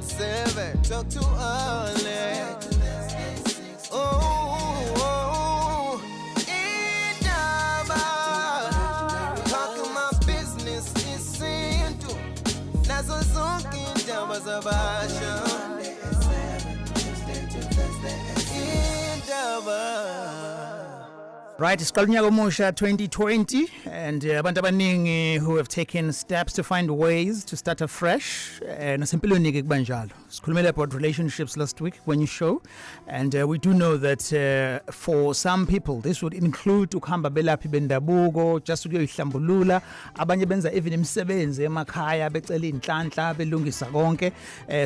7. Talk to Alex. Oh, indaba. Talking my business isintu. Nazo zonke indaba zabasha. Indaba. Right, siqala unyaka omusha 2020 and abantu abaningi who have taken steps to find ways to start afresh, nasempilweni ke kubanjalo. Sikhulumela about relationships last week when you show, and we do know that for some people this would include ukuhamba belaphi bendabuko just ukuyoyihlambulula, abanye benza even imisebenzi emakhaya, becela inhlanhla, belungisa konke.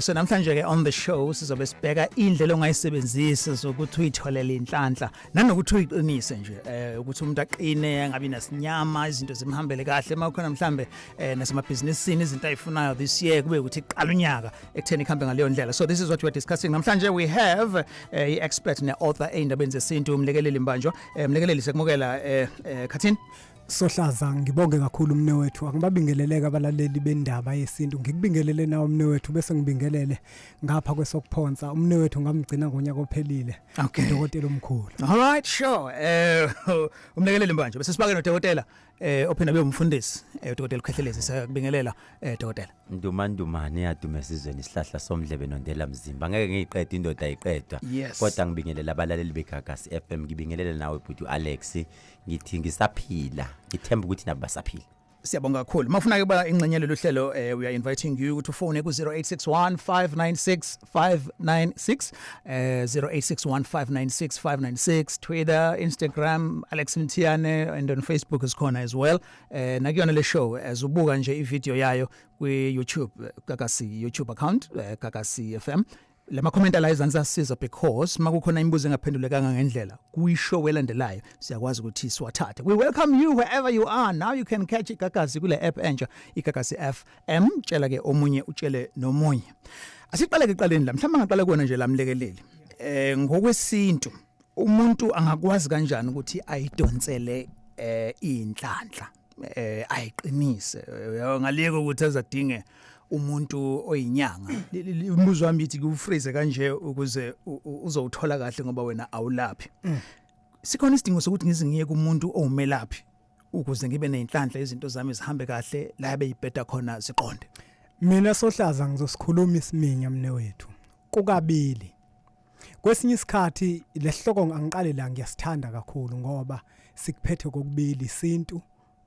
So namhlanje ke on the show sizobe sibheka indlela ongayisebenzisa zokuthi uyitholele inhlanhla nanokuthi uyiqinise nje, ukuthi umuntu aqine, angabi nasinyama, izinto zimhambele kahle makukhona mhlambe nasemabhizinisini, izinto ayifunayo this year kube ukuthi iqala unyaka ekutheni ikhambe ngaleyo ndlela. So this is what we are discussing namhlanje. We have i-expert ne-author ey'ndabeni zesintu, uMlekeleli Mbanjwa. Mlekeleli, sekumukela Khathini. Sohlaza, ngibonge kakhulu umne wethu. Angibabingeleleka abalaleli bendaba yesintu. Ngikubingelele nawe umne wethu, bese ngibingelele ngapha kwesokuphonsa umne wethu ngamgcina ngonyaka ophelile. Udokotela omkhulu. All right, sure. Umlekeleli Mbanjwa, bese sibake nodokotela ophinda abe umfundisi, udokotela Khehlelezi. Siyakubingelela, dokotela. Ndumandumane yadume esizweni, isihlahla somdlebe nondela mzimba. Ngeke ngiyiqede indoda ayiqedwa. Kodwa ngibingelela abalaleli beGagasi FM, ngibingelele nawe bhuti Alex, ngithi ngisaphila, ngithemba ukuthi nabo basaphila. Siyabonga kakhulu. Mafuna ukuba ingxenye lolu hlelo, we are inviting you ukuthi ufone ku 0861 596 596, 0861 596 596, Twitter, Instagram, Alex Mthiyane, and on Facebook is khona as well. Nakuyona le show, as ubuka nje i-video yayo kwi YouTube, Gagasi YouTube account, Gagasi FM, lama comment ala ezansi asiza because makukhona imibuzo engaphendulekanga ngendlela kuyishow elandelayo siyakwazi ukuthi siwathathe. We welcome you wherever you are. Now you can catch iGagasi kule app entsha, iGagasi FM. Tshela ke omunye, utshele nomunye. Asiqale ke eqaleni la, mhlawumbe ngaqala kuwena nje lamlekeleli, ngokwesintu umuntu angakwazi kanjani ukuthi ayidonsele inhlanhla, ayiqinise ngaleko ukuthi azadinge umuntu oyinyanga? Umbuzo wami ithi kuwufreeze kanje ukuze uzowuthola kahle, ngoba wena awulaphi. Sikhona isidingo sokuthi ngize ngiye kumuntu owumelaphi ukuze ngibe nezinhlanhla, izinto zami zihambe kahle la beyibheda khona siqonde? Mina Sohlaza ngizosikhuluma isiminya mne wethu kukabili. Kwesinye isikhathi lesihloko angiqale la, ngiyasithanda kakhulu ngoba sikuphethe kokubili, isintu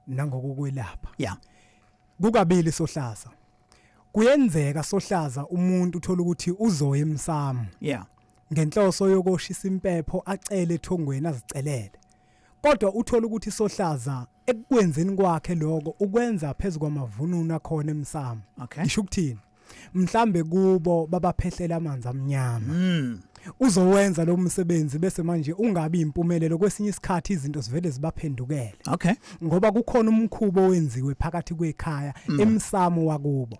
nangokukwelapha. Kukabili Sohlaza. Kuyenzeka Sohlaza umuntu uthola ukuthi uzoya emsamo ngenhloso yokoshisa impepho, acele ethongweni, azicelele, kodwa uthola ukuthi Sohlaza ekukwenzeni kwakhe lokho ukwenza phezulu kwamavununu akhona emsamo. Ngisho ukuthini? Mhlambe kubo babaphehlela amanzi amnyama. Uzowenza lo msebenzi bese manje ungabi impumelelo. Kwesinye isikhathi izinto zivele zibaphendukele ngoba kukhona umkhubo owenziwe phakathi kwekhaya emsamo wakubo.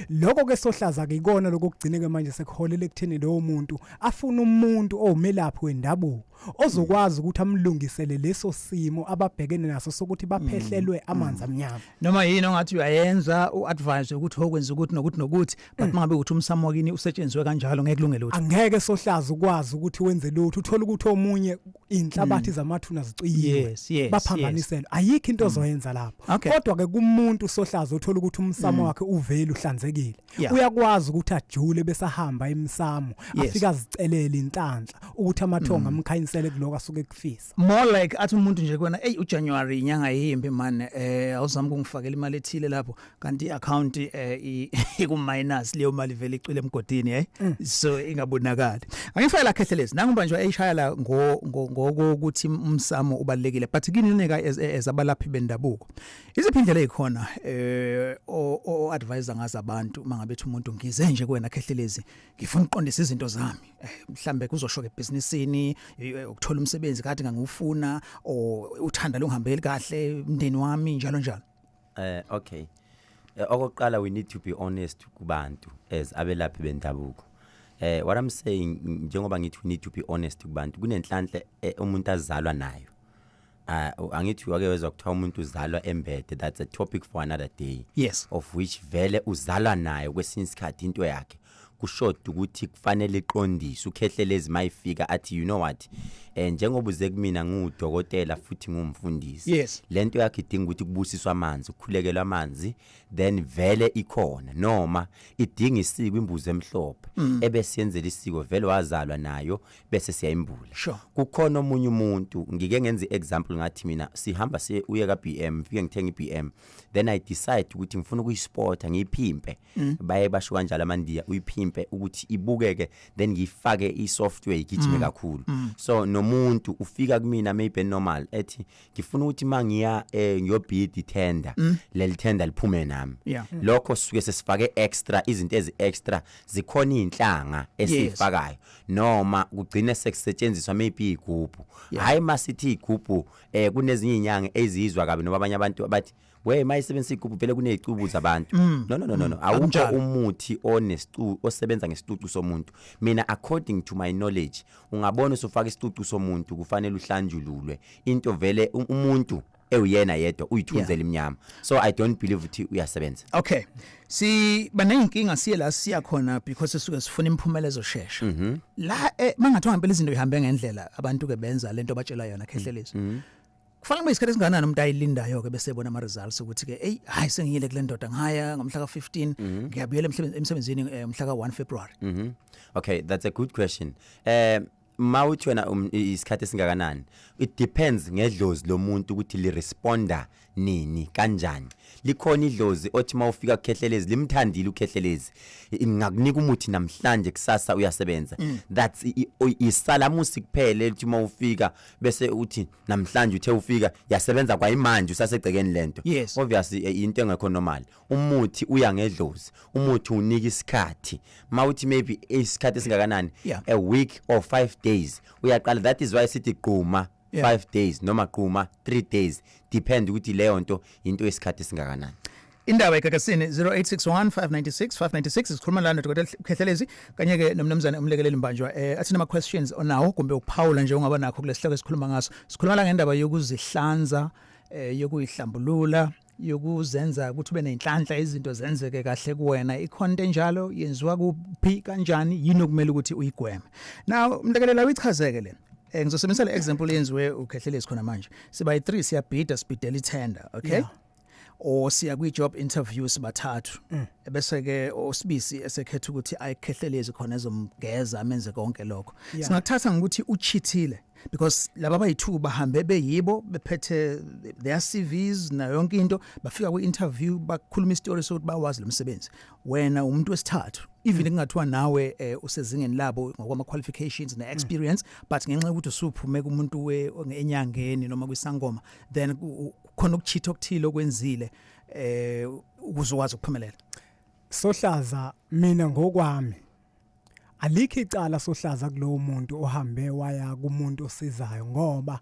Lokho ke Sohlaza ke ikona lokugcineke manje sekuholele ekutheni lowo muntu afuna umuntu owumelaphi wendabuko ozokwazi ukuthi amlungisele leso simo ababhekene naso sokuthi baphehlelwe amanzi amnyama. Noma yini ongathi uyayenza, uadvise ukuthi okwenza ukuthi nokuthi nokuthi, but mangabe ukuthi umsamo wakini usetshenziswe kanjalo, ngeke kulunge lutho. Angeke Sohlaza ukwazi ukuthi wenze lutho. Uthola ukuthi omunye inhlabathi zamathuna ziciyiwe, baphambaniselwe, ayikho into ozoyenza lapho. Kodwa ke kumuntu Sohlaza uthola ukuthi umsamo wakhe uvele uhlanzekile, uyakwazi ukuthi ajule bese ahamba emsamo, afika azicelele inhlanhla ukuthi amathonga amkhanyisele kuloko asuke kufisa. More like athi umuntu nje kuwena, "Hey, uJanuary inyanga yimbi man, awuzama ukungifakela imali ethile lapho," kanti iaccount iku minus, leyo mali vele icwile emgodini, so ingabonakali. Angifakela Khehlelezi nangu nje eyishaya la ngokuthi umsamo ubalekile, but kini neka as abalaphi bendabuko, iziphi indlela ezikhona o advisor ngazo abantu mangabe ethi umuntu, "Ngize nje kuwena Khehlelezi, ngifuna ukuqondisa izinto zami," mhlambe kuzoshoka ebusinessini, ukuthola umsebenzi kade ngangiwufuna, or uthanda longihambeli kahle umndeni wami, njalo njalo? Okay. Okokuqala we need to be honest kubantu as abelaphi bendabuko. What I'm saying, njengoba ngithi we need to be honest kubantu, kunenhlanhla umuntu azalwa nayo. Angithi wake wezwa kuthiwa umuntu uzalwa embethe? That's a topic for another day. Of which vele uzalwa nayo kwesinye isikhathi into yakhe. Kushoda ukuthi kufanele iqondiswe. UKhehlelezi mayifika athi, "You know what, njengoba uze kumina, ngudokotela futhi ngumfundisi, lento yakhe idinga ukuthi kubusiswe amanzi, ukukhulekelwa amanzi, then vele ikhona, noma idinga isiko, imbuzi emhlophe, ebese yenzela isiko, vele wazalwa nayo, bese siyayimbula." Kukhona omunye umuntu, ngike ngenza i-example, ngathi mina sihamba siye uye ka BM, ngifike ngithenga i-BM, then I decide ukuthi ngifuna ukuyispota, ngiyiphimpe, baye basho kanjalo amandiya, uyiphimpe ukuthi ibukeke, then ngiyifake i-software, igijime kakhulu. So nomuntu ufika kumina maybe normal, ethi ngifuna ukuthi mangiya ngiyobid tender, leli tender liphume nami. Lokho sisuke sesifake extra izinto ezi extra, zikhona inhlanga esifakayo, noma kugcine sekusetshenziswa maybe igubhu. Hayi, masithi igubhu, kunezinye inyanga ezizwa kabi, noma abanye abantu bathi, "We, mayisebenzisa igubhu vele kunezicubu zabantu." No, no, no, no, no, awukho Akunjalo. umuthi onesicu osebenza ngesicucu somuntu. Mina, according to my knowledge, ungabona usufaka isicucu somuntu, kufanele uhlanjululwe into vele umuntu ewuyena yedwa uyithunzela imnyama. So I don't believe ukuthi uyasebenza. Okay, si baneyinkinga, siye la siya khona because sisuke sifuna imiphumela ezoshesha la. Mangathiwa ngempela izinto ihambe ngendlela, abantu ke benza lento batshela yona, Khehlelezi, kufanele kube isikhathi esingakanani umuntu ayilindayo ke bese ebona ama results ukuthi ke, hey, hayi, sengiyile kule ndoda, ngihaya ngomhla ka15, ngiyabuyela emsebenzini mhla ka1 February? Okay, that's a good question. Mawuthi wena isikhathi esingakanani, it depends ngedlozi lomuntu ukuthi li responda nini, kanjani. Likhona idlozi othi mawufika kuKhehlelezi limthandile uKhehlelezi, ngakunika umuthi namhlanje, kusasa uyasebenza. That's isalamusi kuphela elithi mawufika bese uthi namhlanje uthe ufika yasebenza kwayimanje, usasegcekeni lento. Obviously, into engekho normal. Umuthi uya ngedlozi, umuthi unika isikhathi. Mawuthi maybe isikhathi esingakanani, a week or 5 days uyaqala. That is why sithi quma 5 days noma quma 3 days, depend ukuthi leyo nto into yesikhathi esingakanani. Indaba eGagasini, 0861 596 596. Sikhuluma la noDokotela Khehlelezi kanye ke nomnumzane uMlekeleli Mbanjwa. Athi nama questions onawo kumbe ukuphawula nje ungaba nakho kulesihloko esikhuluma ngaso. Sikhuluma la ngendaba yokuzihlanza, yokuyihlambulula, yokuzenza ukuthi ube nenhlanhla, izinto zenzeke kahle kuwena. Ikhonto enjalo yenziwa kuphi, kanjani, yini okumele ukuthi uyigweme? Now, Mlekelela, uyichazeke le. Ngizosebenzisa le example yenziwe uKhehlelezi khona manje. Siba yi3, siyabhida, sibhidela ithenda, okay? Or siya kwi job interview sibathathu, bese ke osibisi esekhetha ukuthi ayiKhehlelezi khona ezomgeza, amenze konke lokho. Singakuthatha ngokuthi ucheatile because laba abayi2 bahambe beyibo, bephethe their CVs nayo yonke into, bafika kwi interview, bakhuluma istory sokuthi bawazi lo msebenzi. Wena umuntu wesithathu, even kungathiwa nawe usezingeni labo ngokwama qualifications ne experience, but ngenxa yokuthi usuphume kumuntu we enyangeni noma kwisangoma, then khona ukucheat okuthile okwenzile ukuze ukwazi ukuphumelela. Sohlaza, mina ngokwami alikho icala, Sohlaza, kulowo muntu ohambe waya kumuntu osizayo, ngoba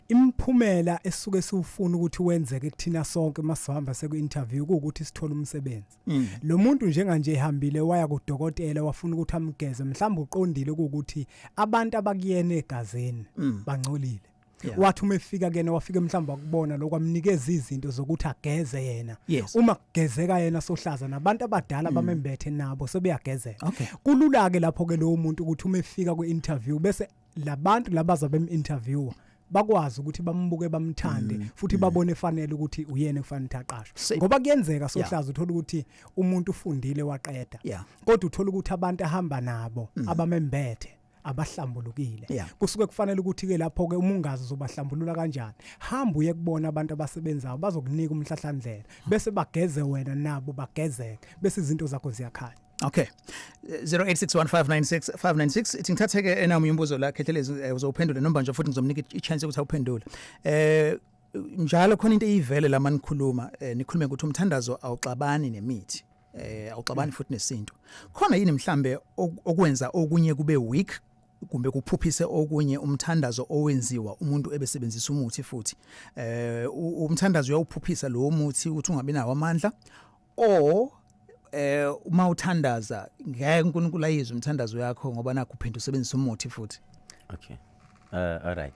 imiphumela esuke siufuna ukuthi wenzeke kuthina sonke masihamba seku interview ukuthi sithole umsebenzi. Lo muntu njenganje ehambile waya kudokotela, wafuna ukuthi amgeze, mhlawumbe uqondile ukuthi abantu abakuyena egazini bangcolile. Wathi uma efika kuyena, wafika mhlawumbe wakubona lokho, amnikeza izinto zokuthi ageze yena. Uma kugezeka yena, Sohlaza, nabantu abadala bamembethe nabo sebeyagezeka. Kulula ke lapho ke lowo muntu ukuthi uma efika kwi-interview, bese labantu labaza bem-interview bakwazi ukuthi bambuke, bamthande, futhi babone fanele ukuthi uyena kufanele ukuthi aqashwe. Ngoba kuyenzeka, Sohlaza, uthola ukuthi umuntu ufundile waqeda, kodwa uthola ukuthi abantu ahamba nabo abamembethe abahlambulukile. Kusuke kufanele ukuthi ke lapho ke uma ungazi uzobahlambulula kanjani, hamba uye kubona abantu abasebenzayo, bazokunika umhlahlandlela, bese bageze wena nabo bagezeke, bese izinto zakho ziyakhanya. Okay. 0861596596. Ithi ngithathe ke enami umbuzo la, Khehlelezi, uzowuphendula noma nje futhi ngizomnika i-chance ukuthi awuphendule. Njalo khona into eyivele la manikhuluma, nikhulume ukuthi umthandazo awuxabani nemithi. Awuxabani futhi nesintu. Khona yini mhlambe okwenza okunye kube weak kumbe kuphuphise okunye, umthandazo owenziwa umuntu ebesebenzisa umuthi futhi? Umthandazo uyawuphuphisa lo muthi ukuthi ungabi nawo amandla, or uma uthandaza ngeke uNkulunkulu ayizwe umthandazo yakho ngoba nakho uphinda usebenzisa umuthi futhi? Okay. All right.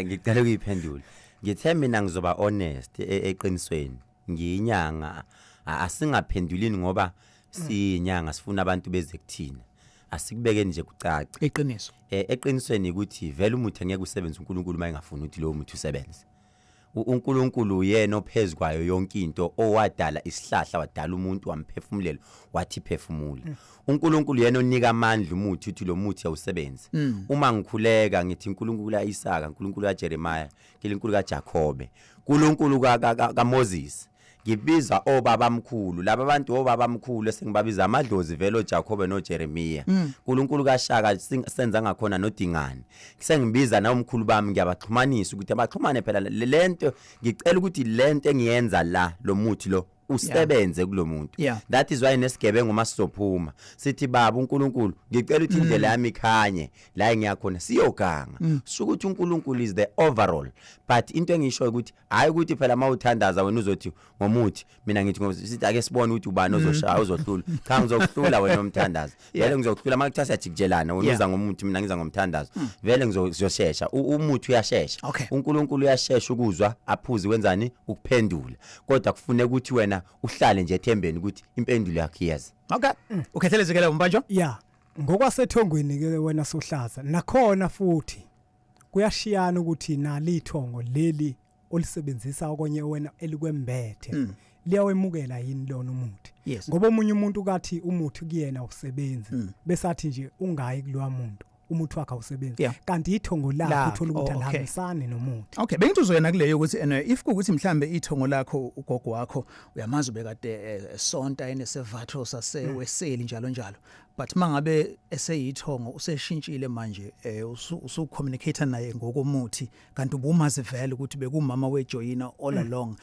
Ngicela ukuyiphendula. Ngithe mina ngizoba honest eqinisweni. Ngiyinyanga, asingaphendulini ngoba Siyinyanga sifuna abantu beze kuthina. Asikubekeni nje kucace. Iqiniso. Eqinisweni ukuthi vele umuthi angeke usebenze uNkulunkulu mayengafuni ukuthi lowo muthi usebenze. uNkulunkulu uyena ophezukwayo yonke into, owadala isihlahla, wadala umuntu, wamphefumulela, wathi phefumula. uNkulunkulu yena onika amandla umuthi uthi lo muthi awusebenze. Uma ngikhuleka ngithi uNkulunkulu kaIsaka, uNkulunkulu kaJeremiah, uNkulunkulu kaJakobe, uNkulunkulu kaMoses, ngibiza obaba mkhulu. Laba bantu obaba mkhulu esengibabiza amadlozi vele oJakobe noJeremiah. uNkulunkulu kaShaka senza ngakhona noDingane. Sengibiza na umkhulu bami, ngiyabaxhumanisa ukuthi abaxhumane phela lento, ngicela ukuthi lento engiyenza la, lo muthi lo usebenze kulomuntu. That is why nesigebengu masizophuma sithi baba uNkulunkulu ngicela ukuthi indlela yami ikhanye la engiyakhona, siyoganga. Sho ukuthi uNkulunkulu is the overall, but into engisho ukuthi hayi ukuthi phela mawuthandaza wena uzothi ngomuthi, mina ngithi sithi ake sibone ukuthi ubani ozoshaya ozohlula. Cha, ngizokuhlula wena omthandazo, vele ngizokuhlula. Makuthiwa siyajikijelana, wena uza ngomuthi, mina ngiza ngomthandazo, vele ngizoshesha. Umuthi uyashesha, uNkulunkulu uyashesha ukuzwa, aphuze kwenzani ukuphendula, kodwa kufuneka ukuthi wena uhlale nje ethembeni ukuthi impendulo yakhe iyeza. Okay. Ukhethelezekele umbanjo? Yeah. Ngokwasethongweni ke wena Sohlaza, nakhona futhi kuyashiyana ukuthi nalithongo leli olisebenzisa okonye wena elikwembethe liyawemukela yini lona umuthi. Ngoba omunye umuntu kathi umuthi kuyena usebenzi, besathi nje ungayi kulowa muntu, umuthi wakhe awusebenzi, kanti ithongo lakho uthola ukuthi alihambisani nomuthi. Okay, bengithi uzoyena kuleyo ukuthi if kuukuthi mhlambe ithongo lakho ugogo wakho uyamazi ubekade esonta enesevatho saseweseli njalo njalo, but mangabe eseyithongo useshintshile manje, usu communicate naye ngokomuthi, kanti ubumazi vele ukuthi bekumama wejoyina all along,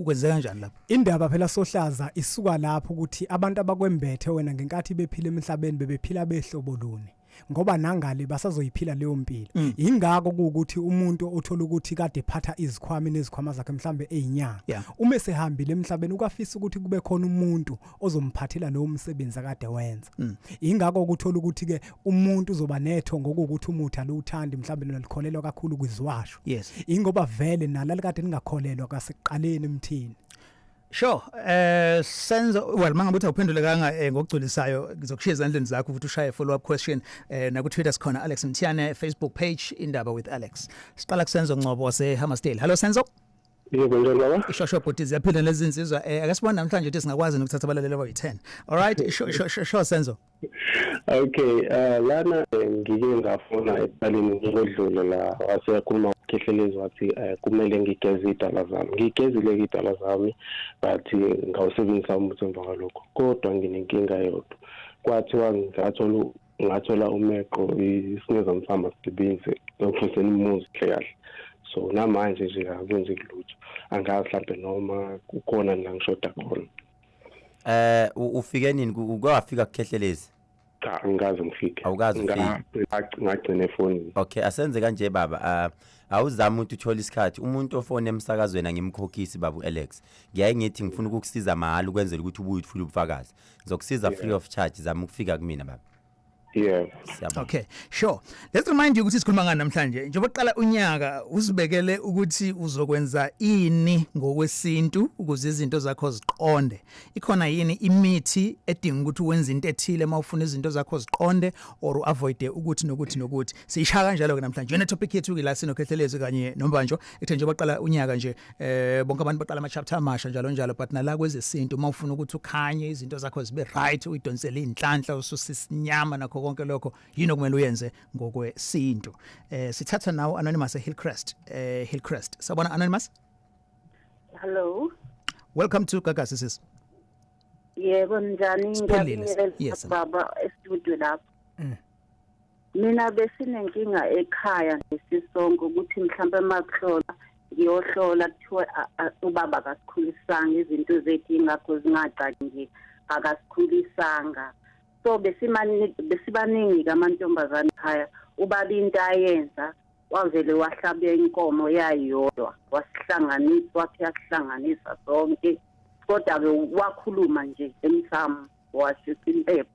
kwenzeka kanjani lapho? Indaba phela Sohlaza isuka lapho ukuthi abantu abakwembethe wena ngenkathi bephila emhlabeni bebephila behlobo luni, ngoba nangale basazoyiphila leyo mpilo. Ingakho kuukuthi umuntu othola ukuthi kade ephatha izikhwama nezikhwama zakhe mhlambe ezinyanga, uma esehambile emhlabeni ukafisa ukuthi kube khona umuntu ozomphathela lowo msebenzi akade wenza. Ingakho ukuthola ukuthi ke umuntu uzoba netho ngokuthi umuthi aluthandi mhlambe nolikholelwa kakhulu kwiziwasho. Ingoba vele nalali kade ningakholelwa kwasekuqaleni emthini. Sure. Senzo, well mangabe uthi awuphendulekanga ngokugculisayo, ngizokushiya ezandleni zakho ukuthi ushaye follow up question. Na ku Twitter sikhona Alex Mthiyane, Facebook page Indaba with Alex. Siqala kuSenzo Ngcobo wase Hammersdale. Hello Senzo. Yebo, njani baba? Ishosho bhuti, ziyaphila lezi insizwa. Ake sibone namhlanje ukuthi singakwazi ukuthatha abalaleli abayi10. All right, sure Senzo. Okay, lana ngike ngafona ekuqaleni ngodlule la waseyakhuluma Khehlelezi wathi kumele ngigeze idala zami. Ngigezile idala zami, but ngawusebenzisa umuthi emva kwalokho, kodwa nginenkinga yodwa. Kwathiwa ngathola umeqo isineza mfama sidibize ngifuseni umuzi kahle. So namanje nje akwenzeki lutho, angazi mhlambe noma kukhona la ngishoda khona. Ufike nini? Ukwafika kuKhehlelezi? Cha, angikaze ngifike. Awukaze ufike? Ngagcina efonini. Okay, asenze kanje baba. Awuzama ukuthi uthole isikhathi. Umuntu ofone emsakazweni angimkhokhisi baba uAlex. Ngiyaye ngithi ngifuna ukukusiza mahhala ukwenzela ukuthi ubuye uthule ubufakazi. Ngizokusiza free of charge, zama ukufika kumina baba. Yeah. Okay, sure. Let's remind you ukuthi sikhuluma ngani namhlanje. Njengoba qala unyaka uzibekele ukuthi uzokwenza ini ngokwesintu ukuze izinto zakho ziqonde. Ikhona yini imithi edinga ukuthi wenze into ethile mawufuna izinto zakho ziqonde or uavoid ukuthi nokuthi nokuthi. Siyishaya kanjalo ke namhlanje. Yona topic yethu ke la sinoKhehlelezi kanye noMbanjo. Ethe njengoba qala unyaka nje bonke abantu baqala ama chapter amasha njalo njalo, but nala kwezesintu mawufuna ukuthi ukhanye izinto zakho zibe right, uyidonsele inhlanhla ususisinyama nakho konke lokho, yini okumele uyenze ngokwesintu. Sithatha nawo Anonymous eHillcrest. Hillcrest. Sabona Anonymous? Hello. Welcome to Gagasi sis. Yebo, njani? Ngiyabingelela baba e-studio lapho. Mina besinenkinga ekhaya nesisonke ukuthi mhlambe makuhlola ngiyohlola kuthiwa ubaba akasikhulisanga, izinto zethu ingakho zingacaci nje, akasikhulisanga. So besibaningi amantombazane ekhaya, ubaba into ayenza wavele wahlaba inkomo yayodwa wasihlanganisa, wathi yasihlanganisa sonke, kodwa ke wakhuluma nje emsamo washisa impepho.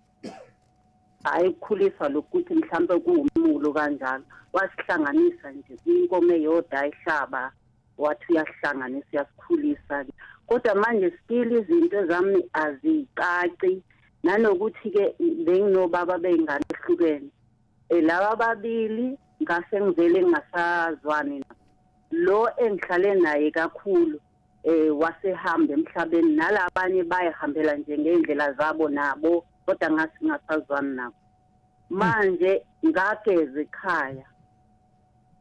Ayikhuliswa lokuthi mhlambe kuwumulo kanjalo, wasihlanganisa nje inkomo eyodwa ayihlaba Wathi uyahlanganisa, uyasikhulisa ke, kodwa manje still izinto zami azicaci, nanokuthi ke benginobaba beyingane ehlukene, laba ababili ngase ngivele ngingasazwani lo engihlale naye kakhulu, wasehamba emhlabeni, nalabanye bayihambela nje ngendlela zabo nabo, kodwa ngase ngasazwani nabo. Manje ngageza ekhaya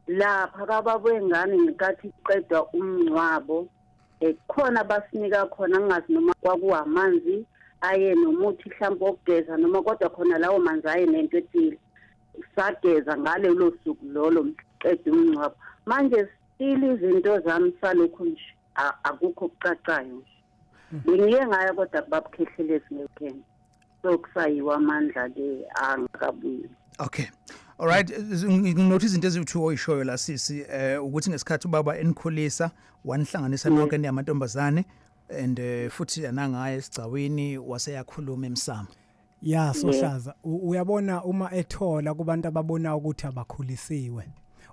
lapha kababa wengane ngenkathi iqedwa umngcwabo, khona basinika khona, ngingazi noma kwakuwamanzi aye nomuthi mhlawumbe okugeza noma, kodwa khona lawo manzi aye nento ethile, sageza ngalelo suku lolo mqeda umngcwabo. Manje still izinto zami salokhu nje akukho okucacayo nje. Bengiye ngayo kodwa kubabuKhehlelezi ngeweekend, so kusayiwa amandla ke angakabuyi. Okay. All right, nginothi izinto eziwu2 oyishoyo la sisi, ukuthi ngesikhathi ubaba enikhulisa wanihlanganisa nonke niyamantombazane, and futhi anangaye esigcawini waseyakhuluma emsamo. Ya Sohlaza, uyabona uma ethola kubantu ababona ukuthi abakhulisiwe,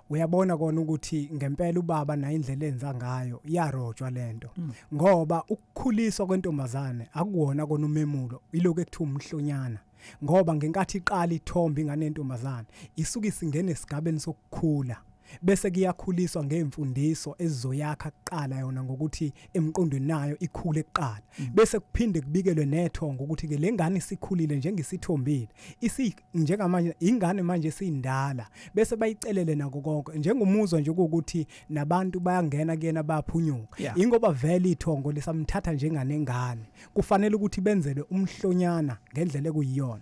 uyabona kona ukuthi ngempela ubaba nayo indlela enza ngayo iyarojwa lento, ngoba ukukhuliswa kwentombazane akuwona kona umemulo, iloko ekuthiwa umhlonyana, ngoba ngenkathi iqala ithombe ingane yentombazane isuke isingene esigabeni sokukhula, bese kuyakhuliswa ngemfundiso ezizoyakha kuqala yona ngokuthi emqondweni nayo ikhule kuqala, bese kuphinde kubikelwe nethongo ukuthi ke lengane isikhulile njengesithombile, isi njengamanje ingane manje sindala, bese bayicelele nako konke njengomuzwa nje ukuthi nabantu bayangena kuyena baphunyuka, ingoba vele ithongo lisamthatha njenganengane, kufanele ukuthi benzelwe umhlonyana ngendlela ekuyiyona.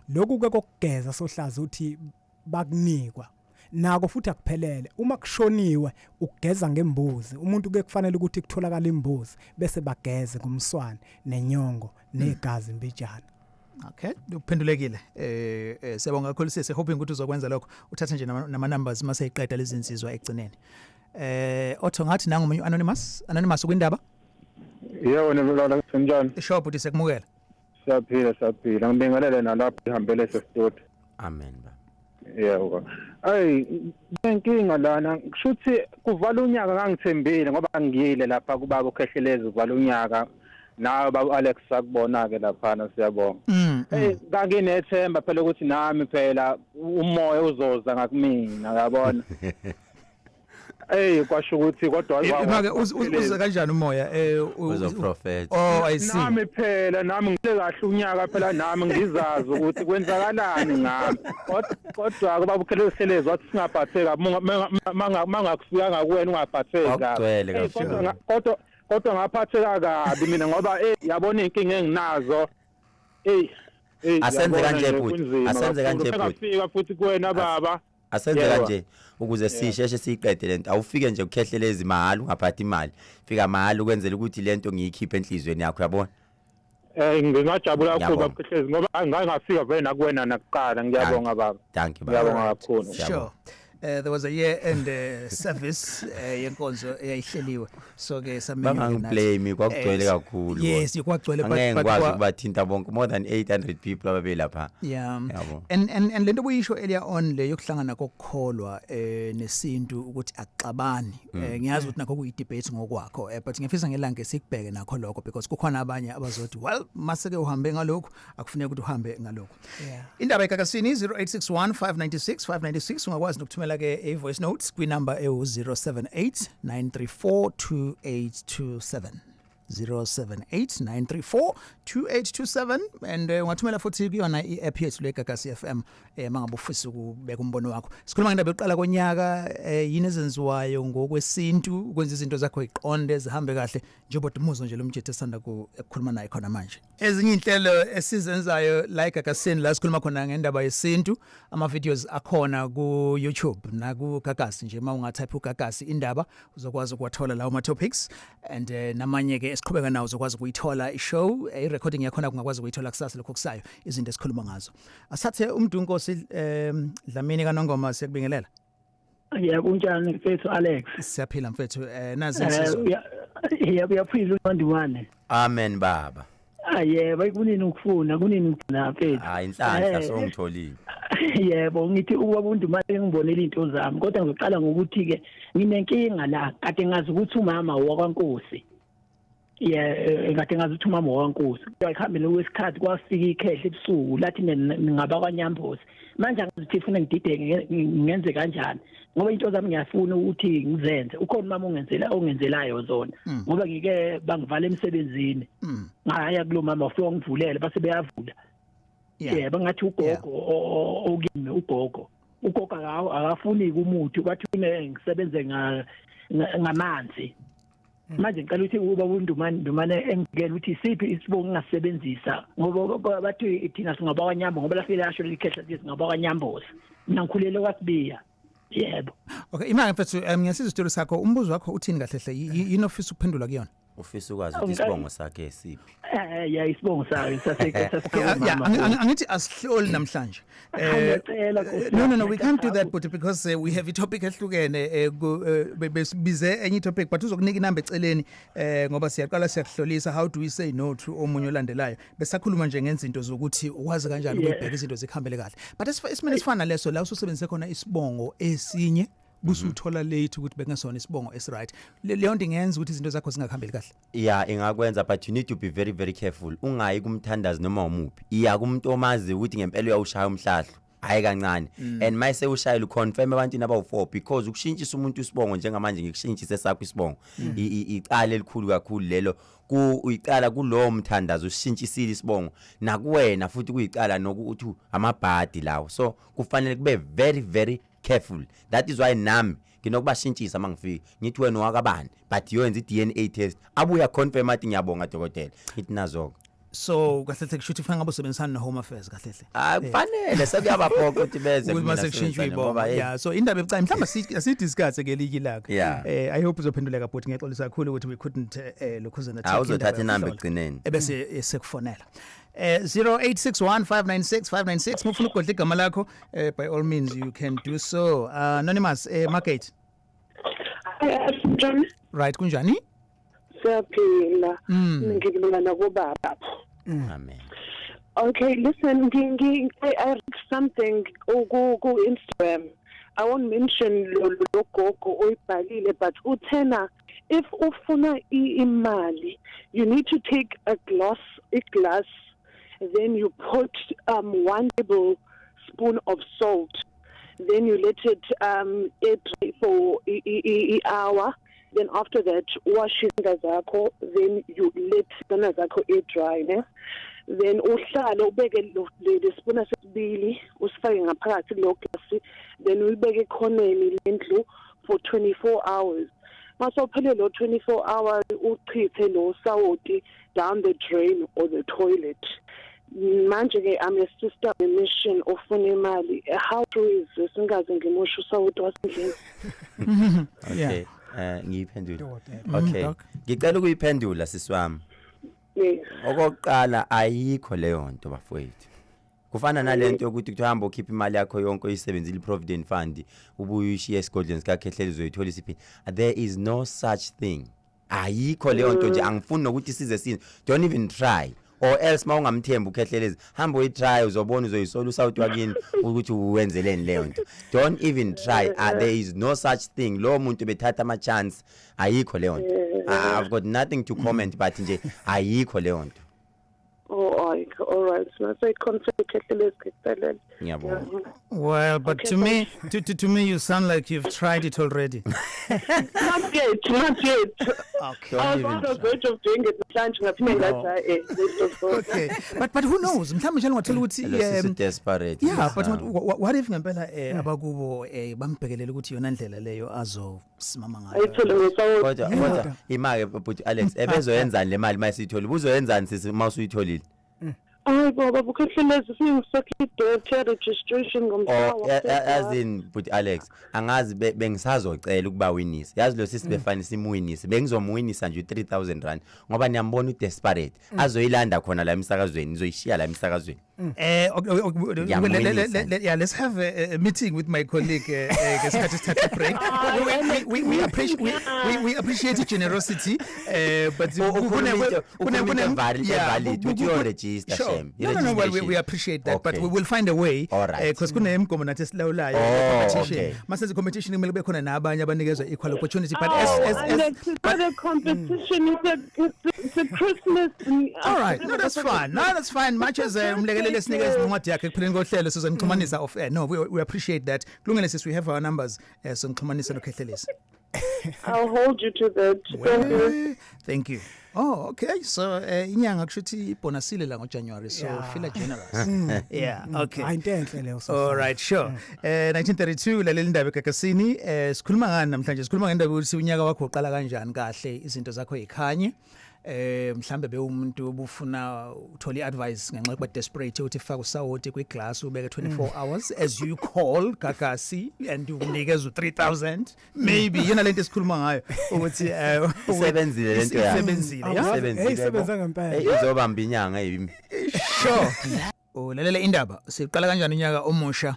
Lokhu ke kokugeza Sohlaza uthi bakunikwa nako futhi akuphelele, uma kushoniwe ukugeza ngembuzi, umuntu ke kufanele ukuthi kutholakala imbuzi bese bageze ngomswane nenyongo negazi imbijana. Okay, uphendulekile. Siyabonga kakhulu sisi, hoping ukuthi uzokwenza lokho, uthathe nje nama numbers mase iqeda lezi insizwa egcineni. Otho ngathi nangu anonymous kwindaba. Yebo nebulala kunjani? Sho bhuti, siyakumukela. Siyaphila. Ngibingelele nalapho ihambele sestudio. Amen baba. Yebo. Ay, inkinga lana kushuthi kuvala unyaka ngangithembile ngoba ngiyile lapha kubaba uKhehlelezi kuvala unyaka, nawe baba Alex sakubona ke lapha, siyabonga. Hey, nganginethemba phela ukuthi nami phela umoya uzoza ngakumina, uyabona. Hey, kwasho ukuthi kodwa make uze kanjani umoya uzoprofet. Oh, I see. Nami phela nami ngile kahle unyaka phela nami ngizazi ukuthi kwenzakalani ngami, kodwa kuba uKhehlelezi wathi singaphatheka mangakufika ngakuwena ungaphatheka. Kodwa ngaphatheka kabi mina ngoba yabona inkinga enginazo. Asenze kanje bhuti, asenze kanje bhuti. Ngafika futhi kuwena baba. Asenze kanje ukuze sisheshe siyiqede lento. Awufike nje uKhehlelezi mahhala ungaphathi imali, fika mahhala ukwenzela ukuthi lento ngiyikhiphe enhlizweni yakho, uyabona. Ngingajabula kakhulu babuKhehlelezi ngoba ngangafika vele nakuwena nakuqala. Ngiyabonga baba. Thank you baba. Ngiyabonga kakhulu. Sure. There was a year end service yenkonzo eyayihleliwe, so ke samenywa bangangiblame kwakugcwele kakhulu. Yes, kwakugcwele, but ngikwazi ukubathinta bonke, more than 800 people ababelapha. Yeah. And lento buyisho earlier on le yokuhlangana kokukholwa nesintu ukuthi akuxabani, ngiyazi ukuthi nakho kuyi debate ngokwakho, but ngifisa ngelanga sikubheke nakho lokho, because kukhona abanye abazothi well mase ke uhambe ngalokho akufuneki ukuthi uhambe ngalokho. Indaba eGagasini 0861 596 596, ungakwazi nokuthumela ke a voice notes kwi number ewu 078 934 2827, 078 934 2827, and ungathumela futhi kuyona i-app yethu le Gagasi FM mangabe ufisa ukubeka umbono wakho. Sikhuluma ngendaba yokuqala konyaka, yini ezenziwayo ngokwesintu ukwenza izinto zakho iqonde zihambe kahle, njengoba umuzo nje lomjethe esanda ukukhuluma naye khona manje. Ezinye inhlelo esizenzayo la eGagasini la sikhuluma khona ngendaba yesintu, ama videos akhona ku YouTube na ku Gagasi nje, mawungatype uGagasi indaba uzokwazi ukuwathola lawo ma topics, and namanye ke esiqhubeka nawo uzokwazi ukuyithola i-show, i-recording yakhona kungakwazi ukuyithola kusasa lokho kusayo, izinto esikhuluma ngazo. Asathe uMdunkosi Dlamini kaNongoma, siyakubingelela. Yebo, unjani mfethu Alex? Siyaphila mfethu. Nazi insizwa. Yebo, uyaphila uNdiwane. Amen baba. Yebo, kunini ukufuna, kunini na mfethu. Hayi inhlanhla songitholile. Yebo, ngithi ubaba uNdumane ngibonela into zami, kodwa ngizoqala ngokuthi ke nginenkinga la, kade ngazi ukuthi umama wakwaNkosi. Yeah, kade ngazi ukuthi umama wakwaNkosi. Kwakuhambele kwesikhathi kwafika ikhehle ebusuku lathi ngaba kwaNyambozi. Manje angithi ufuna ngidideke ngenze kanjani, ngoba into zami ngiyafuna ukuthi ngizenze. Ukhona umama ongenzelayo zona, ngoba ngike bangivala emsebenzini. Ngaya kulo mama wafika ngivulela base beyavula. Yeah, bangathi ugogo okimi ugogo akafuni umuthi, bathi ngisebenze ngamanzi. Manje ngicela ukuthi uba uNdumane engikele ukuthi siphi isibongo ngingasebenzisa, ngoba bathi thina singabakwanyambo, ngoba lafike lasho likhehla sithi singabakwanyambozi. Mina ngikhulele kwaSibiya. Yebo. Okay, imali mfethu, ngiyasizwa isitori sakho. Umbuzo wakho uthini kahle hle? Yini ofisa ukuphendula kuyona? Ufisa ukwazi ukuthi isibongo sakhe siphi? Ya, isibongo sakhe sasekhaya. Angithi asihloli namhlanje. No, we can't do that but because we have a topic ehlukene, besibize enye topic, but uzokunika inamba eceleni ngoba siyaqala siyakuhlolisa. How do we say no to omunye olandelayo? Besakhuluma nje ngezinto zokuthi ukwazi kanjani ukubheka izinto zikhambele kahle. But esimene esifana leso la usebenzise khona isibongo esinye, busuthola late ukuthi bekungesona isibongo esiright. Leyo nto ingenza ukuthi izinto zakho zingakhambeli kahle. Yeah, ingakwenza, but you need to be very very careful. Ungayi kumthandazi noma umuphi. Iya kumuntu omazi ukuthi ngempela uyawushaya umhlahlo. Hayi kancane. And mayise ushayela uconfirm ebantwini abawu4, because ukushintshisa umuntu isibongo njengamanje ngikushintshise sakho isibongo. Icala elikhulu kakhulu lelo. Uyicala kulowo mthandazo ushintshisile isibongo, nakuwena futhi kuyicala nokuthi amabhadi lawo. So kufanele kube very very careful. That is why nami nginokubashintshisa mangifika ngithi wena wakabani, but yoyenza iDNA test, abuya confirm athi ngiyabonga dokotela, ngithi nazo. So kahle hle kusho ukuthi ufuna ngabe usebenzisana no Home Affairs kahle hle. Hayi kufanele sekuyabaphoqa ukuthi beze mina sekushintshwe ibongo. Yeah, so indaba ebucayi mhlawumbe asidiscuss ke elinye ilanga. I hope uzophenduleka but ngiyaxolisa kakhulu ukuthi we couldn't lokhuzana take. Awuzothatha inamba egcineni ebese sekufonela. 0861596596 mufuna ugodla igama lakho, by all means you can do so. Anonymous, Margate. John. Right, kunjani? Siyaphila. Ngibulala kubaba. Amen. Okay, listen, I read something ku Instagram. I won't mention lo gogo oyibhalile, but uthena if ufuna imali, you need to take a glass, then you put 1 tablespoon of salt, then you let it for an hour. Then after that, wash izandla zakho, then you let izandla zakho dry, ne? Then uhlale ubeke le spoon sesibili usifake ngaphakathi kulo glass, then uyibeke ekhoneni lendlu for 24 hours. Masawuphele lo 24 hours, uchithe lo sawoti down the drain or the toilet. Manje ke I'm a sister on a mission ofuna imali. How true is this? Ngingaze ngimoshe usawoti wasendlini. Okay. Ngiyiphendula. Okay. Ngicela ukuyiphendula sisi wami. Okokuqala ayikho leyo nto bafowethu. Kufana nalento yokuthi kuhamba ukhipha imali yakho yonke oyisebenzile iProvident Fund ubuye uyishiye esigodlweni sikaKhehleli uzoyithola isiphi. There is no such thing. Ayikho leyo nto nje, angifuni nokuthi size sini. Don't even try. Or else mawungamthembi uKhehlelezi, hamba uyitry uzobona uzoyisola usawuthi wakini ukuthi uwenzeleni leyo nto. Don't even try. There is no such thing. Lo muntu bethatha ama chance, ayikho leyo nto. I've got nothing to comment, but nje ayikho leyo nto. Oh, all right. So I confirm Khehlelezi ngikucelele. Ngiyabonga. Well, but okay, to me, to me you sound like you've tried it already. Not yet. Okay. I was on the verge of doing it namhlanje ngaphinde ngathi Okay. But who knows? Mhlawumbe nje ngathola ukuthi desperate. Yeah, but what if ngempela abakubo bambhekelele ukuthi yona ndlela leyo azosimama ngayo. Ayithole ngosawo. Kodwa imake but Alex ebezoyenzani le mali mayisithola? Ubuzoyenzani sisi mawusuyitholile? Hayi baba buKhehlelezi singisekho debt registration ngomhla. As in but Alex angazi bengisazocela ukuba winisa. Yazi lo sisi befana simwinise. Bengizomwinisa nje u3000 rand ngoba niyambona udesperate. Azoyilanda khona la emsakazweni, nizoyishiya la emsakazweni. Yeah, let's have a meeting with my colleague ngesikhathi sithatha break. We appreciate generosity, but kune valid uthi yo register. No, well, we appreciate that, but we will find a way because kunemigomo nathi esilawulayo competition. Masenze competition kumele kube khona nabanye abanikezwa equal opportunity, but as it's not a competition, it's a Christmas. All right, no, that's fine. No, that's fine. Much as umlekelele sinikeza incwadi yakhe ekupheleni kohlelo sizonixhumanisa off air. No, we appreciate that. Kulungile sis, we have our numbers, sonixhumanisa noKhehlelezi. I'll hold you to that. Thank you. Thank you. Oh, okay. So inyanga kushuthi ibonasile la ngoJanuary, so feel generous. Yeah, okay. Ayintenhle leyo. All right, sure. 1932 lalela indaba eGagasini. Sikhuluma ngani namhlanje? Sikhuluma ngendaba ukuthi unyaka wakho uqala kanjani kahle, izinto zakho ikhanye. Mhlambe bewumuntu obufuna uthola iadvice ngenxa yokuba desperate ukuthi faka usawoti kwiglass ubeke 24 hours as you call Gagasi and unikeza 3000 maybe yena lento esikhuluma ngayo ukuthi isebenzile lento yakho, isebenzile, isebenza ngempela, izobamba inyanga yimi. Sure. Ulalela indaba, siqala kanjani unyaka omusha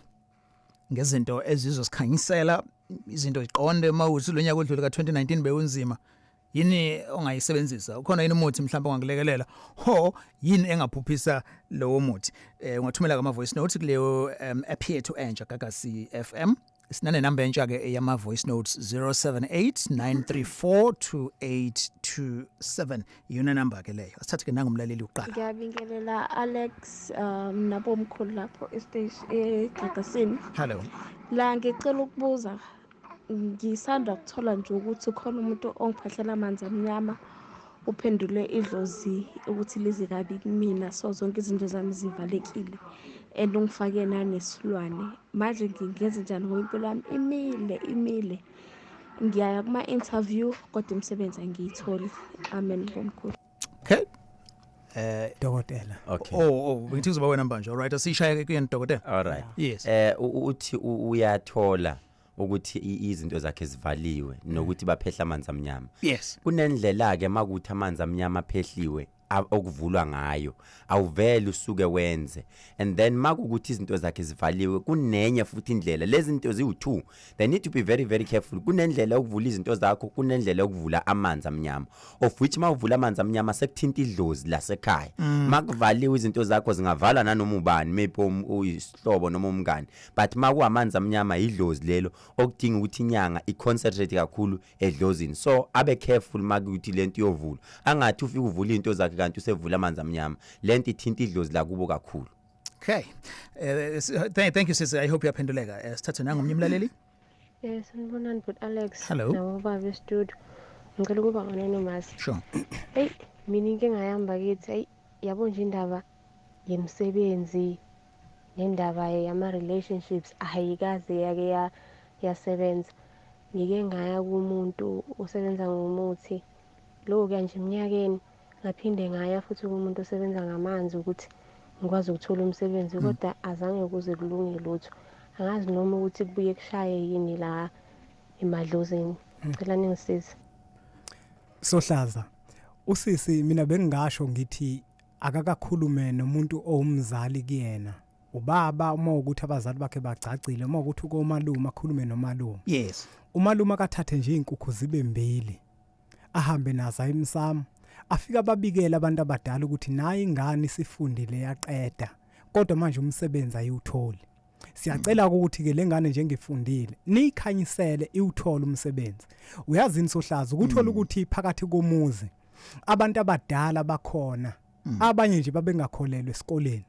ngezinto ezizosikhanyisela izinto ziqonde mawuthi lo nyaka odlule ka2019 bewunzima. Yini ongayisebenzisa? Ukhona yini umuthi mhlawumbe ongakulekelela? Ho, yini engaphuphisa lowo muthi? Ungathumela kama voice note kuleyo app yethu entsha Gagasi FM. Sinane number entsha ke eyama voice notes 0789342827. Iyona number ke leyo. Asithathe ke nangumlaleli uqala. Ngiyabingelela Alex, nabomkhulu lapho estage eGagasini. Hello. La ngicela ukubuza, ngisanda ukuthola nje ukuthi khona umuntu ongiphahlela amanzi amnyama uphendule idlozi ukuthi lize kabi kumina, so zonke izinto zami zivalekile and ungifake nanesilwane. Manje ngingenze njani ngoba impilo yami imile, ngiyaya kuma interview kodwa imisebenzi angiyitholi. Amen bomkhulu. Okay. Dokotela. Okay. Oh, ngithi uzoba wena manje. All right, asishaye kuyena dokotela. All right. Yes. Uthi uyathola ukuthi izinto zakhe zivaliwe nokuthi baphehla amanzi amnyama. Yes. Kunendlela ke makuthi amanzi amnyama aphehliwe okuvulwa ngayo, awuvele usuke wenze, and then makukuthi izinto zakhe zivaliwe kunenye futhi indlela. Lezi zinto ziwu2, they need to be very very careful. Kunendlela yokuvula izinto zakho, kunendlela yokuvula amanzi amnyama, of which mawuvula amanzi amnyama sekuthinta idlozi lasekhaya. Makuvaliwe izinto zakho zingavalwa nanoma ubani, maybe uyisihlobo noma umngane, but makuamanzi amnyama idlozi lelo okudinga ukuthi inyanga iconcentrate kakhulu edlozini. So abe careful makuthi lento iyovula, angathi ufika uvula izinto zakhe kanti usevula amanzi amnyama, lento ithinta idlozi lakubo kakhulu. Okay. Thank you sis, I hope uyaphenduleka. Sithathe nangomnye umlaleli. Yes, sanibonani but Alex. Hello. Nabo baba studio. Ngicela ukuba anonymous. Sure. Hey, mina inkinga yami bakithi, hey, yabo nje indaba yemisebenzi nendaba yama relationships ayikaze yake yasebenza. Ngike ngaya kumuntu osebenza ngomuthi lo kanje eminyakeni, ngaphinde ngaya futhi kumuntu osebenza ngamanzi ukuthi ngikwazi ukuthola umsebenzi, kodwa azange kuze kulunge lutho. Angazi noma ukuthi kubuye kushaye yini la emadlozini. Ngicela ningisize. Sohlaza, usisi mina bengingasho ngithi akakakhulume nomuntu owumzali kuyena. Ubaba uma ukuthi abazali bakhe bagcagcile, uma ukuthi ukomalume akhulume nomalume. Yes. Umalume akathathe nje izinkukhu zibe mbili, ahambe nazo emsamo, afika ababikela abantu abadala ukuthi nayi ingane isifundile yaqeda, kodwa manje umsebenzi ayiwutholi. Siyacela ukuthi ke lengane njengefundile niyikhanyisele iwuthole umsebenzi. Uyazini Sohlaza ukuthola ukuthi phakathi komuzi abantu abadala bakhona, abanye nje babengakholelwa esikoleni.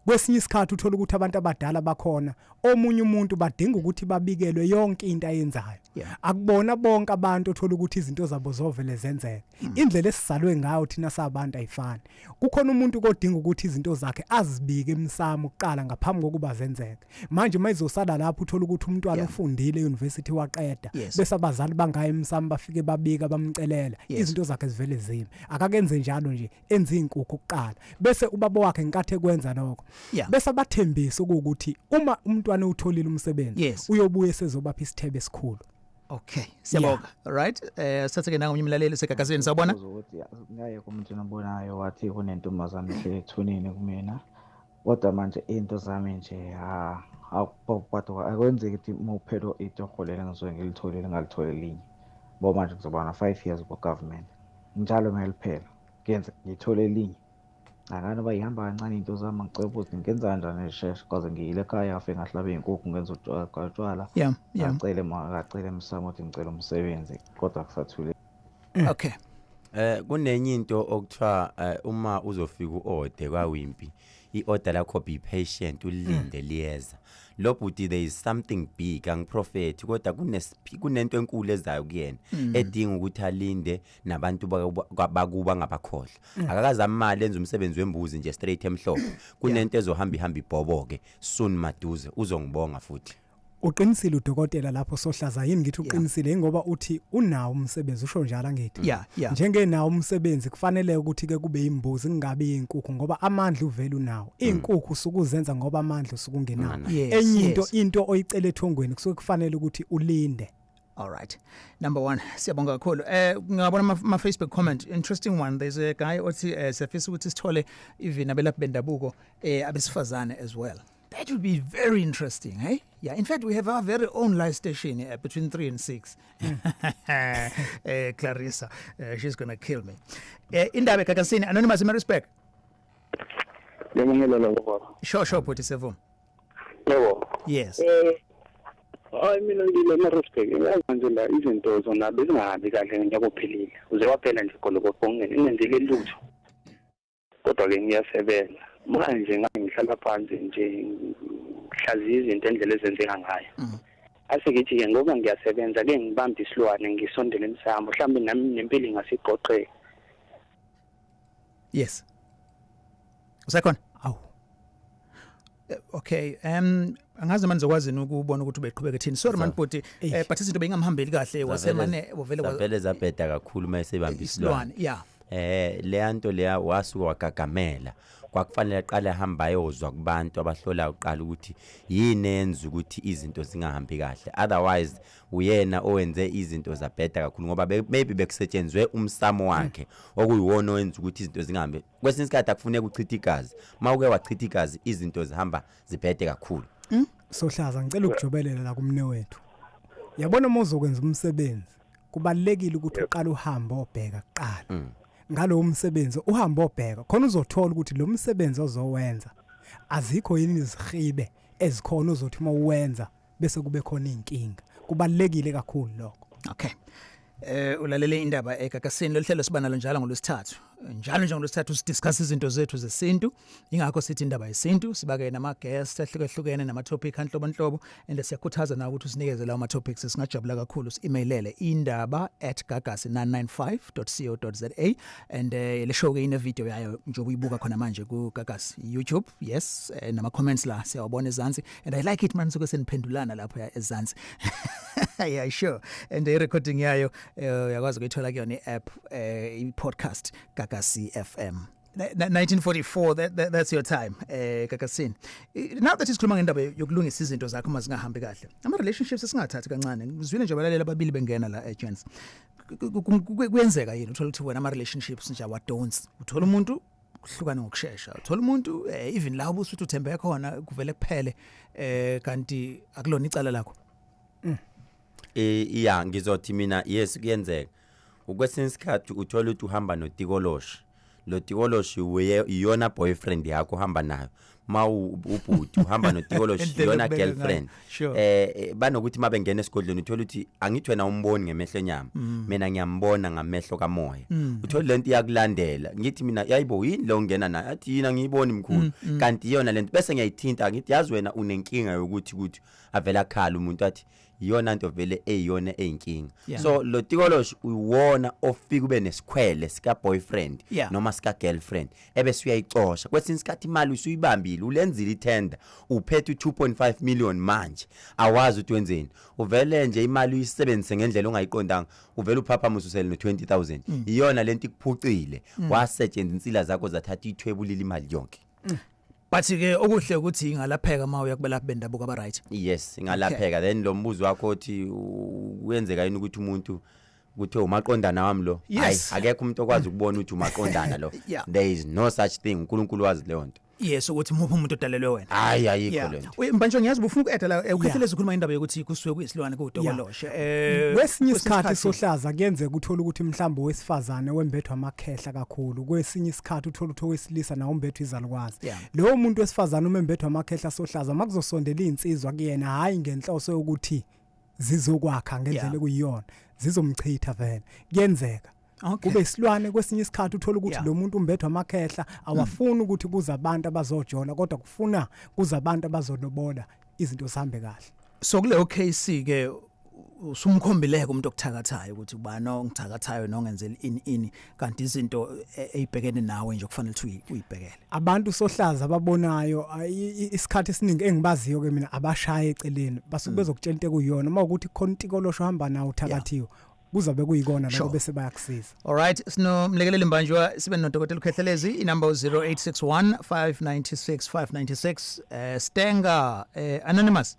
Kwesinye isikhathi uthola ukuthi abantu abadala bakhona, omunye umuntu badinga ukuthi babikelwe yonke into ayenzayo. Akubona bonke abantu uthola ukuthi izinto zabo zovele zenzeke. Indlela esizalwe ngayo thina sabantu ayifani. Kukhona umuntu kodinga ukuthi izinto zakhe azibike emsamo kuqala ngaphambi kokuba zenzeke. Manje mayizosala lapho uthola ukuthi umntwana ufundile euniversity waqeda, bese abazali bangaya emsamo bafike babika bamcelela, izinto zakhe zivele zime. Akakenze njalo nje, enze izinkukhu kuqala bese ubaba wakhe ngenkathi ekwenza lokho bese abathembisa ukuthi uma umntwana utholile umsebenzi uyobuye sezobapha isithebe esikhulu. Okay, siyabonga. All right. Sithathe ke nangomnye umlaleli seGagasini, sawubona. Ukuthi ngaye kumuntu obonayo wathi kunentombazane ehleli ethuneni kumina, kodwa manje into zami nje ha kodwa akwenzeki ukuthi uma uphelo itoho leli ngizoke ngilitholile ngalitholi elinye. Bo manje ngizoba na 5 years bo government. Njalo meliphela kuyenza ngithole elinye. Angani noba ihamba kancane iy'nto zami, ngicela ukuthi ngenza kanjani ngisheshe cause ngiyile ekhaya ngafike ngahlaba iy'nkukhu ngenza utshwala. Ngacela ngacela emsamo ukuthi ngicela umsebenzi kodwa kusathule. Okay. Kunenye into okuthiwa uma uzofika uorder kwaWimpy, iorder lakho be patient, ulinde liyeza. Lo bhuti, there is something big, angiprofeti, kodwa kunento enkulu ezayo kuyena edinga ukuthi alinde nabantu bakuba ngabakhohlwa. Akakaze amali enza umsebenzi wembuzi nje straight emhlophe. Kunento ezohamba ihamba ibhoboke soon, maduze uzongibonga futhi. Uqinisile udokotela lapho, sohlaza yini ngithi uqinisile ngoba uthi unawo umsebenzi, usho njalo angithi? Yeah. Njengenawo umsebenzi kufanele ukuthi ke kube imbuzi kungabi inkukhu ngoba amandla uvela unawo. Inkukhu usukuzenza ngoba amandla usukungenawo. Enye into oyicela ethongweni kusuke kufanele ukuthi ulinde. All right. Number 1, siyabonga kakhulu. Ngabona ama Facebook comment, interesting one. There's a guy othi siyafisa ukuthi sithole even abelaphi bendabuko abesifazane as well. That would be very interesting, hey? Yeah, in fact, we have our very own live station between 3 and 6. Clarissa, she's going to kill me. Indaba Gagasini, anonymous, my respect. Sure, Phuti Sevu. Yebo. Yes. Hayi, mina ngile respect. Manje la izinto zona bezingahambi kahle ngonyaka ophelile. Uze waphela nje golokofo ngingenzile lutho. Kodwa ke ngiyasebenza. Manje ngihlala phansi nje ngihlaziya izinto endlela ezenzeka ngayo. Ase ngithi ke ngoba ngiyasebenza ke ngibambe isilwane ngisondele emsamo, mhlawumbe nami nempilo ingasiqoqeka. Yes. Usekhona? Awu. Okay, angazi manje ngizokwazi ukubona ukuthi ubeqhubeka ethini. Sorry man bhuti, but izinto bengingamhambeli kahle wasemane wavele zavele zabheda kakhulu mayesebamba isilwane. Yeah. Leya nto leya wasuka wagagamela. Kwakufanele aqale ahamba ayozwa kubantu abahlolayo uqala ukuthi yini enza ukuthi izinto zingahambi kahle. Otherwise uyena owenze izinto zabheda kakhulu ngoba maybe bekusetshenzwe umsamo wakhe okuyiwona owenza ukuthi izinto zingahambi. Kwesinye isikhathi akufuneka uchithe igazi. Mawuke wachitha igazi izinto zihamba zibhede kakhulu. Sohlaza, ngicela ukujobelela la kumne wethu. Yabona uma uzokwenza umsebenzi kubalekile ukuthi uqale uhambe obheka kuqala. Ngalo umsebenzi uhamba obheka khona uzothola ukuthi lo msebenzi ozowenza azikho yini izihibe ezikhona uzothi uma uwenza bese kube khona inkinga. Kubalekile kakhulu lokho. Okay. Ulalele indaba eGagasini, lolu hlelo siba nalo njalo ngolwesithathu. Njalo nje ngolwesithathu sidiscuss izinto zethu zesintu. Ingakho sithi indaba yesintu, sibake nama guests ahlukahlukene nama topic anhlobonhlobo, and siyakhuthaza nawe ukuthi usinikeze lawo ma topics, singajabula kakhulu. Si-emailele indaba@gagasi995.co.za and le show ke ine video yayo njengoba uyibuka khona manje ku Gagasi YouTube. Yes, nama comments la siyawabona ezansi, and I like it man suke seniphendulana lapho ya ezansi. Yeah, sure. And the recording yayo uyakwazi ukuyithola kuyona i-app, i-podcast Gagasi FM. 1944, that's your time, Gagasini. Now that isikhuluma ngendaba yokulungisa izinto zakho uma zingahambi kahle, ama relationships esingathathi kancane. Ngizwile nje abalaleli ababili bengena la, gents. Kuyenzeka yini uthola ukuthi wena ama relationships nje awadonsi, uthola umuntu kuhlukana ngokusheshsha, uthola umuntu even la ubusuthi uthembe khona kuvele kuphele, kanti akulona icala lakho? Iya, ngizothi mina yes, kuyenzeka. Ukwesinye isikhathi uthola ukuthi uhamba notikoloshi. Lo tikoloshi iyona boyfriend yakho uhamba nayo. Ma ubhuti uhamba notikoloshi iyona girlfriend. Banokuthi mabengena esigodlweni uthola ukuthi angithi wena umboni ngemehlo enyama, mina ngiyambona ngamehlo kamoya. Uthola lento iyakulandela. Ngithi mina yayibo yini lo ngena nayo? Athi yini angiyiboni mkhulu. Kanti iyona lento bese ngiyayithinta ngithi yazi wena unenkinga yokuthi ukuthi avela akhala umuntu athi iyona nto vele eyiyona eyinkinga. So lo tikoloshi uyiwona ofika ube nesikhwele sika boyfriend noma sika girlfriend ebese uyayicosha. Kwesinye isikhathi imali usuyibambile, ulenzile ithenda, uphethe u2.5 million manje awazi ukuthi wenzeni. Uvele nje imali uyisebenzise ngendlela ongayiqondanga, uvele uphapha ususele no20000. Iyona lento ikuphucile, wasebenza insila zakho zathatha ithwebulile imali yonke. But ke okuhle ukuthi ingalapheka uma uya kubelaphi bendabuko aba right. Yes, ingalapheka. Then lo mbuzo wakho othi kuyenzeka yini ukuthi umuntu kuthiwe umaqondana wami lo? Hayi, akekho umuntu okwazi ukubona ukuthi umaqondana lo. There is no such thing. uNkulunkulu wazi leyo nto. Yes, ukuthi muphi umuntu odalelwe wena. Hayi, ayikho lento. Mbanjwa, ngiyazi ubufuna uku-adda la. UKhehlelezi ukhuluma indaba yokuthi kusuke kuyisilwane, kuwutokoloshe. Kwesinye isikhathi, sohlaza, kuyenzeka uthola ukuthi mhlawumbe owesifazane wembethwa amakhehla kakhulu, kwesinye isikhathi uthola ukuthi owesilisa nawo umbethwa izalukwazi. Lowo muntu wesifazane uma embethwa amakhehla, sohlaza, makuzosondela insizwa kuyena, hayi ngenhloso yokuthi zizokwakha ngendlela ekuyiyona, zizomchitha vele. Kuyenzeka kube isilwane. Kwesinye isikhathi uthola ukuthi lo muntu umbethwa amakhehla, awafuni ukuthi kuze abantu abazojola, kodwa kufuna kuze abantu abazolobola, izinto zihambe kahle. So kuleyo case ke usumkhombileke umuntu okuthakathayo ukuthi ubani ongithakathayo nongenzela ini ini, kanti izinto eyibhekene nawe nje kufanele ukuthi uyibhekele. Abantu, sohlaza, ababonayo isikhathi esiningi engibaziyo ke mina abashaya eceleni, basuke bezokutshela into ekuyiyona. Uma ukuthi khona intikolosho ohamba nawo uthakathiwe, kuzabe kuyikona lokho, bese bayakusiza. Alright, sinomlekeleli Mbanjwa, sibe nodokotela uKhehlelezi. Inumber 0861 596 596. Stenga, anonymous.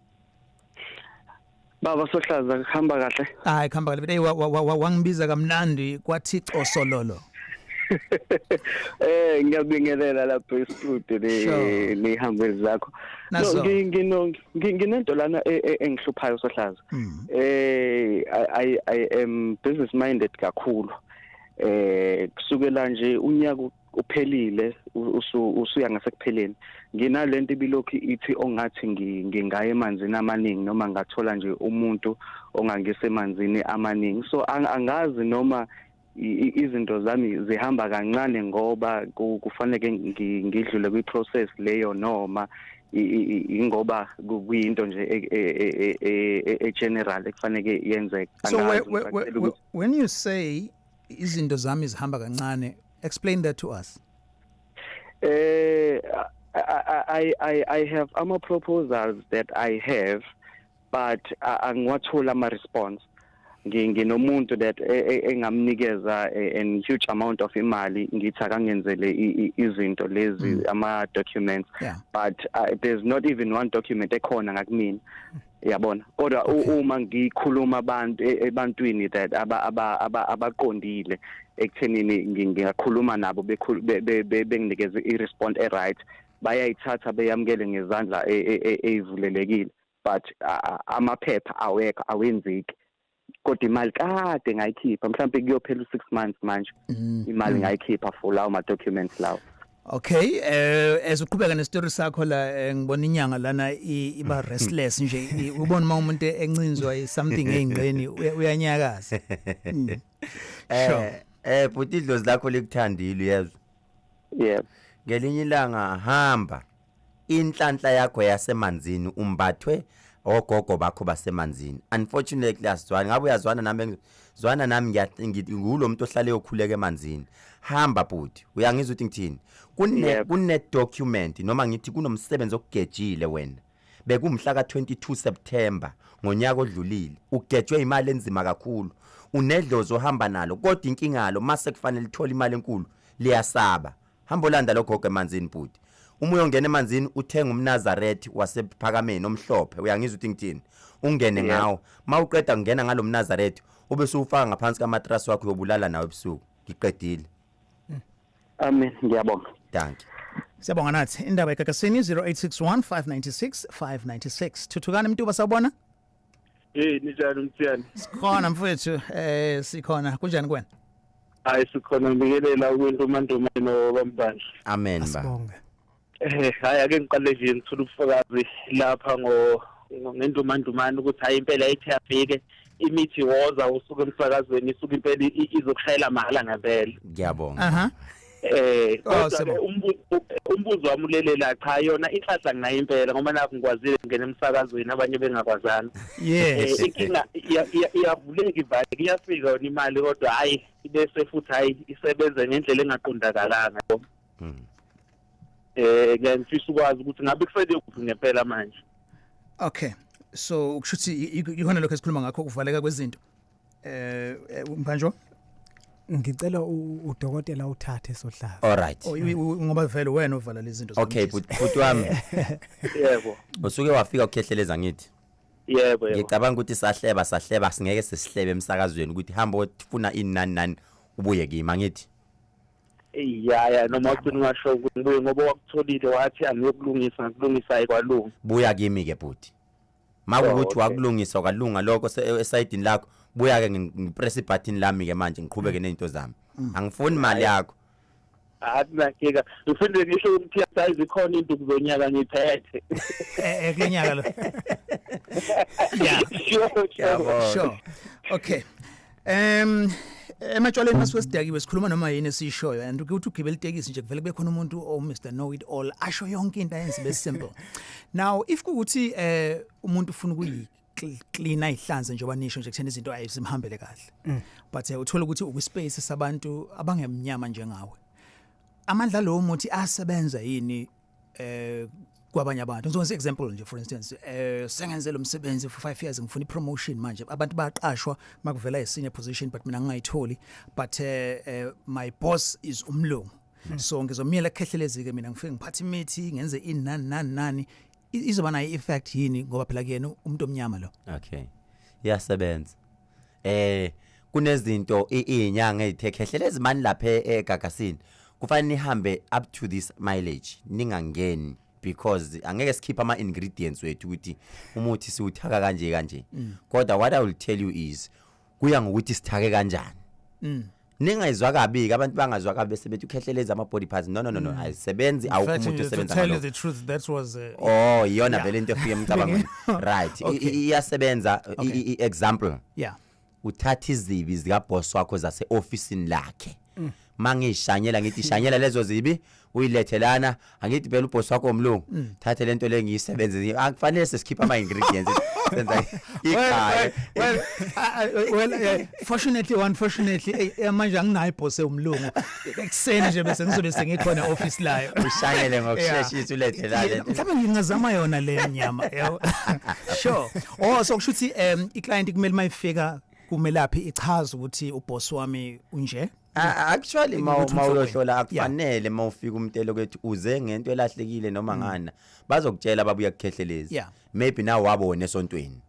Baba Sohlaza, kuhamba kahle? Hayi, kuhamba kahle. Hey, wangibiza kamnandi kwathi cosololo. Ngiyabingelela lapho e-studio le nehambeli zakho. No, nginento lana engihluphayo, Sohlaza. I am business minded kakhulu. Kusukela nje unyaka uphelile usuya ngasekupheleni, nginalento ibilokhu ithi ongathi ngingaye emanzini amaningi noma ngathola nje umuntu ongangisemanzini amaningi. So angazi noma izinto zami zihamba kancane ngoba kufanele ngidlule kwi-process leyo, noma ingoba kuyinto nje e-general ekufanele yenzeke. So when you say izinto zami zihamba kancane, explain that to us. I have ama proposals that I have, but angiwathola ama response. Nginomuntu that engamnikeza a huge amount of imali, ngithi akangenzele izinto lezi, ama documents, but there's not even one document ekhona ngakumina, yabona. Kodwa uma ngikhuluma abantu ebantwini that abaqondile ekuthenini ngingakhuluma nabo, benginikeze i-response e-right, bayayithatha beyamukele ngezandla eyivulelekile, but amaphepha awekho, awenzeki. Kodwa imali kade ngayikhipha, mhlawumbe kuyophela u6 months manje, imali ngayikhipha for lawo ma documents lawo. Okay, as uqhubeka nestory sakho la, ngibona inyanga lana iba restless nje. Ubona uma umuntu encinzwa something eyingqeni, uyanyakaza. Sure. But idlozi lakho likuthandile, uyezwa? Yebo. Ngelinye ilanga hamba, inhlanhla yakho yasemanzini, umbathwe ogogo bakho basemanzini. Unfortunately asizwani, ngabe uyazwana nami, zwana nami, ngithi ngulo muntu ohlale yokhuleka emanzini. Hamba bhuti, uyangizwa ukuthi ngithini? Kune document, noma ngithi kunomsebenzi okugejile wena. Bekumhla ka22 September ngonyaka odlulile, ugejwe imali enzima kakhulu. Unedlozi ohamba nalo, kodwa inkinga lo mase kufanele ithola imali enkulu liyasaba. Hamba olanda logogo emanzini bhuti. Uma uyongena emanzini, uthenga umNazaretha wasephakameni omhlophe, uyangizwa ukuthi ngithini? Ungene ngawo. Mawuqeda kungena ngalomNazaretha, ube usufaka ngaphansi kamatras wakho, uyobulala nawe ebusuku. Ngiqedile. Amen, ngiyabonga. Thank you. Siyabonga nathi. Indaba eGagasini, 0861 596 596. Thuthukani Mtuba, sawubona? Hey, ninjani Mthiyane? Sikhona mfowethu, sikhona. Kunjani kuwena? Hayi, sikhona, ngibingelela ukwintomandoma nobambandla. Amen ba. Asibonge. Hayi, ake ngiqale nje ngithula ubufakazi lapha ngo ngendomandumane ukuthi hayi, impela ithi yafike imithi woza usuke emsakazweni, isuke impela izokushayela mahhala ngempela. Ngiyabonga. Kodwa umbuzo wami ulelela, cha, yona inhlanhla nginayo impela ngoba nakho ngikwazile ngene emsakazweni abanye bengakwazana. Inkinga iyavuleka, ivaleke, iyafika yona imali, kodwa hayi, bese futhi hayi, isebenze ngendlela engaqondakalanga. Ngiyafisa ukwazi ukuthi ngabe kufanele kuphi ngempela manje. Okay, so ukushuthi ikhona lokho esikhuluma ngakho, ukuvaleka kwezinto. Mbanjwa? Ngicela udokotela uthathe, sohlaza. All right. Oh, ngoba vele wena ovala lezi zinto. Okay, bhuti wami. Yebo. Usuke wafika ukukhehleleza, ngithi? Yebo. Ngicabanga ukuthi sahleba sahleba, singeke sesihlebe emsakazweni ukuthi hamba ufuna inani nani ubuye kimi, angithi? Iya noma ugcina ungasho ukuthi ngibuye ngoba wakutholile wathi angiyokulungisa, ngakulungisa ayikwalunga. Buya kimi ke bhuti. Makukuthi wakulungisa kwalunga lokho esayidini lakho, buya ke ngipress ibutton lami ke manje ngiqhubeke nezinto zami. Angifuni imali yakho. Akunankinga. Ngifinde ngisho ukuthi size ikhona into kuzonyaka ngiphethe. Kunyaka lo. Yeah. Sure. Okay. Ematshwaleni masuke sidakiwe sikhuluma noma yini esishoyo, and ukuthi ugibele itekisi nje kuvele kube khona umuntu o Mr Know It All asho yonke into ayenze be simple. Now if kukuthi umuntu ufuna ukuyi clean ihlanze njengoba nisho nje kuthena izinto ayisimhambele kahle, but uthola ukuthi ukwispace sabantu abangemnyama njengawe, amandla lowo muthi asebenza yini kwabanye abantu? Ngizokwenza example nje, for instance, sengenze lo msebenzi for 5 years, ngifuna ipromotion manje, abantu bayaqashwa makuvela senior position but mina ngingayitholi, but my boss is umlungu, so ngizomiyela Khehlelezi ke mina ngifike ngiphathe imithi ngenze inani nani nani, izoba nayo effect yini ngoba phela kuyena umuntu omnyama lo? Okay, iyasebenza. Kunezinto izinyanga ezithe Khehlelezi mani lapha eGagasini kufanele nihambe up to this mileage, ningangeni, because angeke sikhiphe ama ingredients wethu ukuthi umuthi siwuthaka kanje kanje. Kodwa what I will tell you is kuya ngokuthi sithake kanjani. Ningayizwa kabi abantu bangazwa kabi bese bethi uKhehlelezi ama body parts. No, ayisebenzi, awukho umuntu osebenza ngalokho. To tell you the truth, that was oh iyona vele into efika emcabangweni. Right, iyasebenza. Example, yeah, uthatha izibi zika boss wakho zase officeini lakhe, mangishanyela ngithi shanyela lezo zibi uyilethelana, angithi phela uboss wakho omlungu, thathe lento le ngiyisebenze, akufanele sesikhipha ama ingredients senza ikhaya. Well, fortunately unfortunately manje anginayo iboss umlungu, ekuseni nje bese ngizobe sengikhona office layo, ushanyele ngokusheshisa ulethelana. Mhlawumbe ngingazama yona le nyama. Sure. Oh, so kusho ukuthi iclient kumele mayifika kumelaphi ichaza ukuthi uboss wami unje? Actually mawuyohlola akufanele mawufika umtelo kwethu uze ngento elahlekile noma ngana, bazokutshela babuya kuKhehlelezi. Maybe nawe wabona esontweni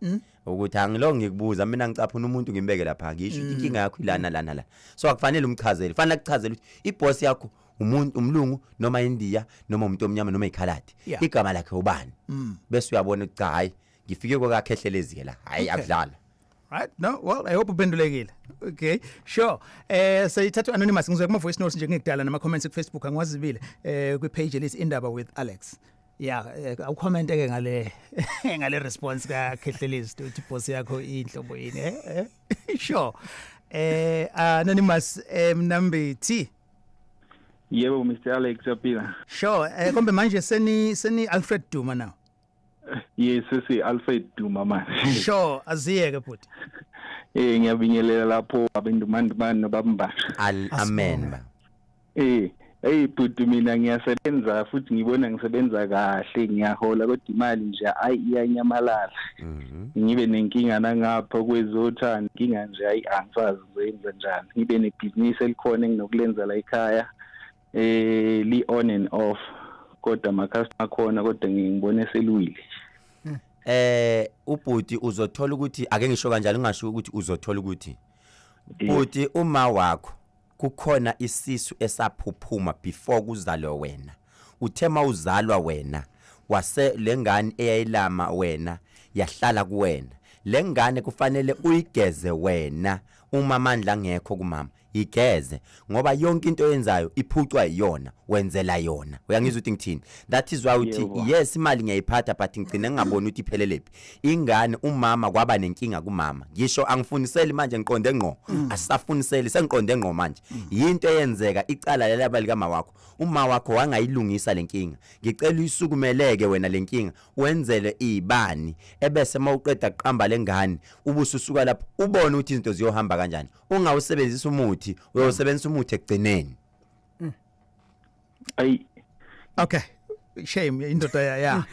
ukuthi angilo ngikubuza mina ngicaphuna umuntu ngimbeke lapha ngisho inkinga yakho ilana lana la. So akufanele umchazele, fanele akuchazele ukuthi iboss yakho umuntu umlungu noma iNdiya noma umuntu omnyama noma ikhaladi, igama lakhe ubani, bese uyabona ukuthi cha hayi ngifike kokaKhehlelezi ke la, hayi akudlala. Right? No, well, I hope upendulekile. Okay, sure. Sayithatha anonymous, ngizoya kuma voice notes nje ngekudala nama comments ku Facebook angiwazibile kwi page elithi Indaba with Alex. Yeah, awucomment ke ngale response ka Khehlelezi uthi boss yakho inhlobo yini eh? Sure. Anonymous Mnambithi. Yebo Mr Alex uyaphila. Sure, kombe manje seni Alfred Duma now. Yes, sisi Alfred Duma manje. Sure, aziyeke bhuti. Ngiyabingelela lapho abendumandumane nobambasha. Amen ba. Hey bhuti, mina ngiyasebenza futhi ngibona ngisebenza kahle, ngiyahola kodwa imali nje ayi iyanyamalala. Ngibe nenkinga nangapha kwezothando, inkinga nje ayi angisazi ngizoyenza njani. Ngibe nebhizinisi elikhona enginokulenza la ekhaya, li on and off, kodwa ama customer khona kodwa ngibone seluwile. Ubhuti uzothola ukuthi ake ngisho kanjalo, ngingasho ukuthi uzothola ukuthi bhuti uma wakho kukhona isisu esaphuphuma before kuzalwe wena, uthe mawuzalwa wena wase lengane eyayilama wena yahlala kuwena, lengane kufanele uyigeze wena uma amandla ngekho kumama, igeze ngoba yonke into oyenzayo iphucwa iyona, wenzela yona. Uyangizwa ukuthi ngithini? That is why uthi yes imali ngiyayiphatha but ngigcine ngingaboni ukuthi iphelelepi ingane. Umama kwaba nenkinga kumama, ngisho angifuniseli manje ngiqonde ngqo, asisafuniseli sengiqonde ngqo manje. Yinto eyenzeka icala lelaba lika mama wakho, uma wakho wangayilungisa lenkinga, ngicela uyisukumeleke wena lenkinga wenzele izibani, ebese mawuqeda kuqamba lengane ubususuka lapho ubone ukuthi izinto ziyohamba kanjani. Ungawusebenzisa umuthi, uyosebenzisa umuthi ekugcineni. Ayi okay, shame indoda ya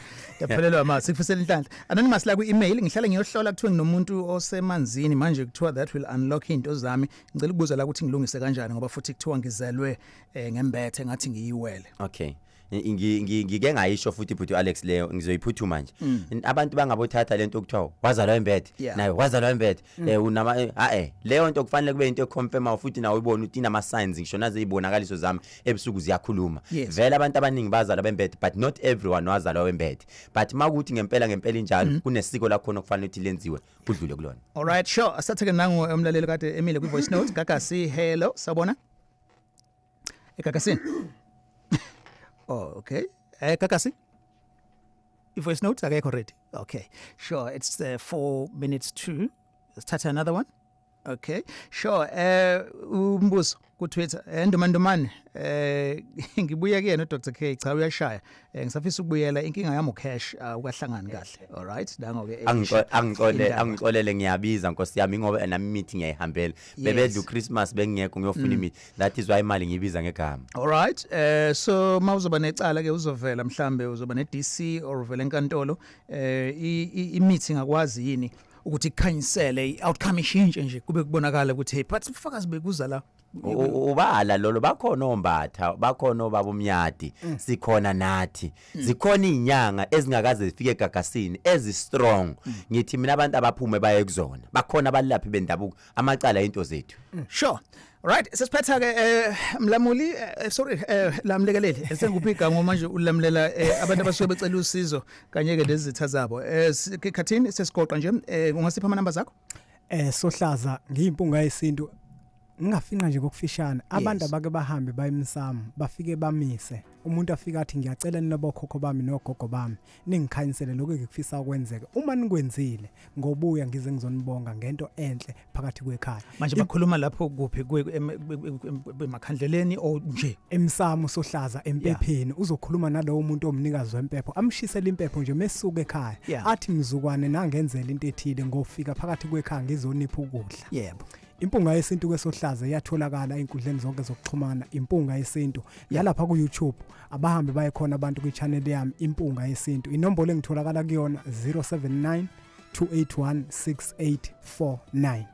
yaphelelwa amasi. Sikufisela inhlanhla. Anonymous la ku email, ngihlala ngiyohlola kuthiwa nginomuntu osemanzini manje kuthiwa that will unlock into zami. Ngicela ukubuza la ukuthi ngilungise kanjani ngoba futhi kuthiwa ngizelwe ngembethe ngathi ngiyiwele. Okay, Ngike ngayisho futhi bhuti Alex, leyo ngizoyiphuthuma nje. Abantu bangabothatha lento okuthiwa wazalwa embethe, naye wazalwa embethe, unama leyo nto kufanele kube into econfirm futhi nawe ubone ukuthi inama signs, ngisho naze izibonakaliso zami ebusuku ziyakhuluma. Vele abantu abaningi bazalwa bembethe, but not everyone wazalwa wembethe, but makuthi ngempela ngempela injalo, kunesiko lakhona okufanele ukuthi lenziwe kudlule kulona. All right, sure. Asathe ke nangu umlaleli kade emile kwi voice note. Gagasi, hello, sawubona. Egagasini. Oh, okay. Gagasi. I voice note akekho ready. Okay. Sure, it's 4 minutes to. Let's thatha another one. Okay. Sure. Umbuzo ku Twitter, Ndumandomane, ngibuya kuyena uDr K, cha uyashaya. Ngisafisa ukubuyela, inkinga yami ucash ukahlangani kahle. All right. Nango ke. Angixole, angixolele, ngiyabiza nkosi yami ngoba nami meeting ngiyayihambela. Bebedla uChristmas bengingekho ngiyofuna imithi. That is why imali ngiyibiza ngegama. All right. So mawuzoba necala ke uzovela, mhlambe uzoba ne DC or uvela enkantolo, imithi ngakwazi yini ukuthi ikhanyisele i-outcome, ishintshe nje, kube kubonakala ukuthi hey, but ubufakazi bekuza la? Ubala lolo, bakhona ombatha, bakhona obaba umnyadi, sikhona nathi, zikhona izinyanga ezingakaze zifike egagasini ezi strong. Ngithi mina abantu abaphume baye kuzona, bakhona abalaphi bendabuko, amacala into zethu. Sure. Right, sesiphetha ke, mlamuli, sorry, lamlekeleli, senguphi igama manje ulamlela abantu abasuke becela usizo kanye ke lezitha zabo. Khathini sesigoqa nje, ungasipha ama number zakho? Sohlaza, ngiyimpunga yesintu. Ngingafinqa nje ngokufishana, abantu abake bahambe bayemsamo, bafike bamise umuntu, afika athi, "Ngiyacela nina bokhokho bami nogogo bami, ningikhanyisele lokho engikufisa ukwenzeka. Uma nikwenzile, ngobuya ngize ngizonibonga ngento enhle phakathi kwekhaya." Manje bakhuluma lapho kuphi, emakhandleleni or nje? Emsamo sohlaza, empepheni. Uzokhuluma nalowo muntu omnikazi wempepho, amshisele impepho nje mesuka ekhaya, athi, "Mzukwane, nangenzela into ethile, ngofika phakathi kwekhaya ngizonipha ukudla." Impunga yesintu kwesohlaza iyatholakala einkundleni zonke zokuxhumana, Impunga yesintu. Yalapha ku YouTube, abahambe baye khona abantu kwi-channel yami, Impunga yesintu. Inombolo engitholakala kuyona 079 281 6849.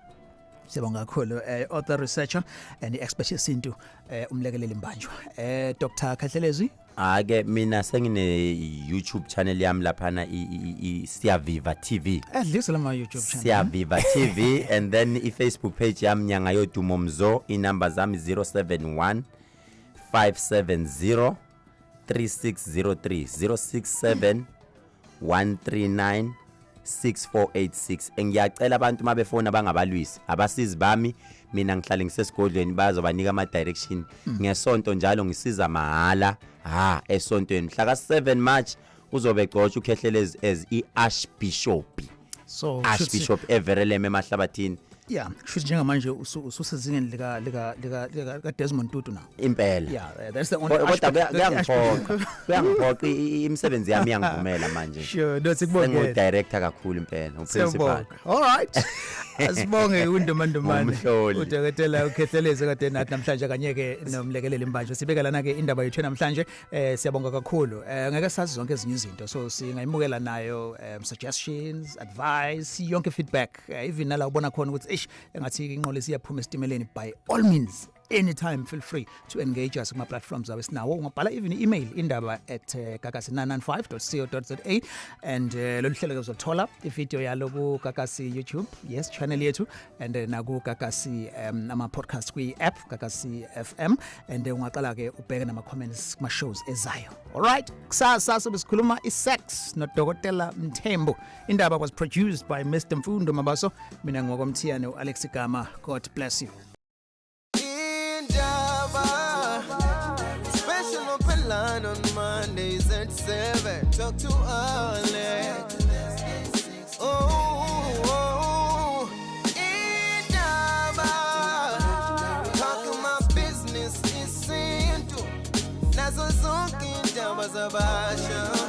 Siyabonga kakhulu, author, researcher and expert yesintu, umlekeleli Mbanjwa. Dr Khehlelezi. Ake mina sengine YouTube channel yami laphana, i Siyaviva TV. Edlisa lama YouTube channel. Siyaviva TV, and then i Facebook page yami, Nyanga Yodumo Mzo. Inamba zami 071 570 3603, 067 139 6486. Ngiyacela abantu mabefona bangabalwisi abasizi bami, mina ngihlale ngisesigodlweni, bazobanika ama direction. Ngesonto njalo ngisiza mahala ha esontweni. Mhla ka 7 March uzobe egcotshwa uKhehlelezi as i-Archbishop. So Archbishop eVerelem emahlabathini. Yeah, kusho njengamanje ususezingeni lika Desmond Tutu na. Impela. Yeah, that's the only Kodwa kuyangiphoqa, kuyangiphoqa, imisebenzi yami iyangivumela manje. Sure, no, sikubonge. Sengu-director kakhulu impela, uprincipal. Siyabonga. All right. Asibonge uNdomandomane. Ngumhloli. Udokotela uKhehlelezi kade nathi namhlanje kanye ke nomlekeleli Mbanjwa. Sibeka lana ke indaba yethu namhlanje. Siyabonga kakhulu. Ngeke sazi zonke ezinye izinto, so singayimukela nayo suggestions, advice, yonke feedback. Even nala ubona khona ukuthi eish, engathi inqola siyaphuma esitimeleni, by all means, anytime feel free to engage us kuma platforms awe sinawo. Ungabhala even email, indaba@gagasi995.co.za, and lolu hlelo ke uzothola ivideo yalo ku Gagasi YouTube, yes, channel yethu, and naku Gagasi ama podcast kwi app Gagasi FM, and ungaqala ke ubheke nama comments kuma shows ezayo. All right, kusasa sobe sikhuluma isex nodokotela Mthembu. Indaba was produced by Mr Mfundo Mabaso. Mina ngokomthiyane uAlex Gama. God bless you. Indaba. Special open line on Mondays at 7. Talk to Alex. Oh, Indaba. Talking my business isintu. Nazo zonke indaba zabasha.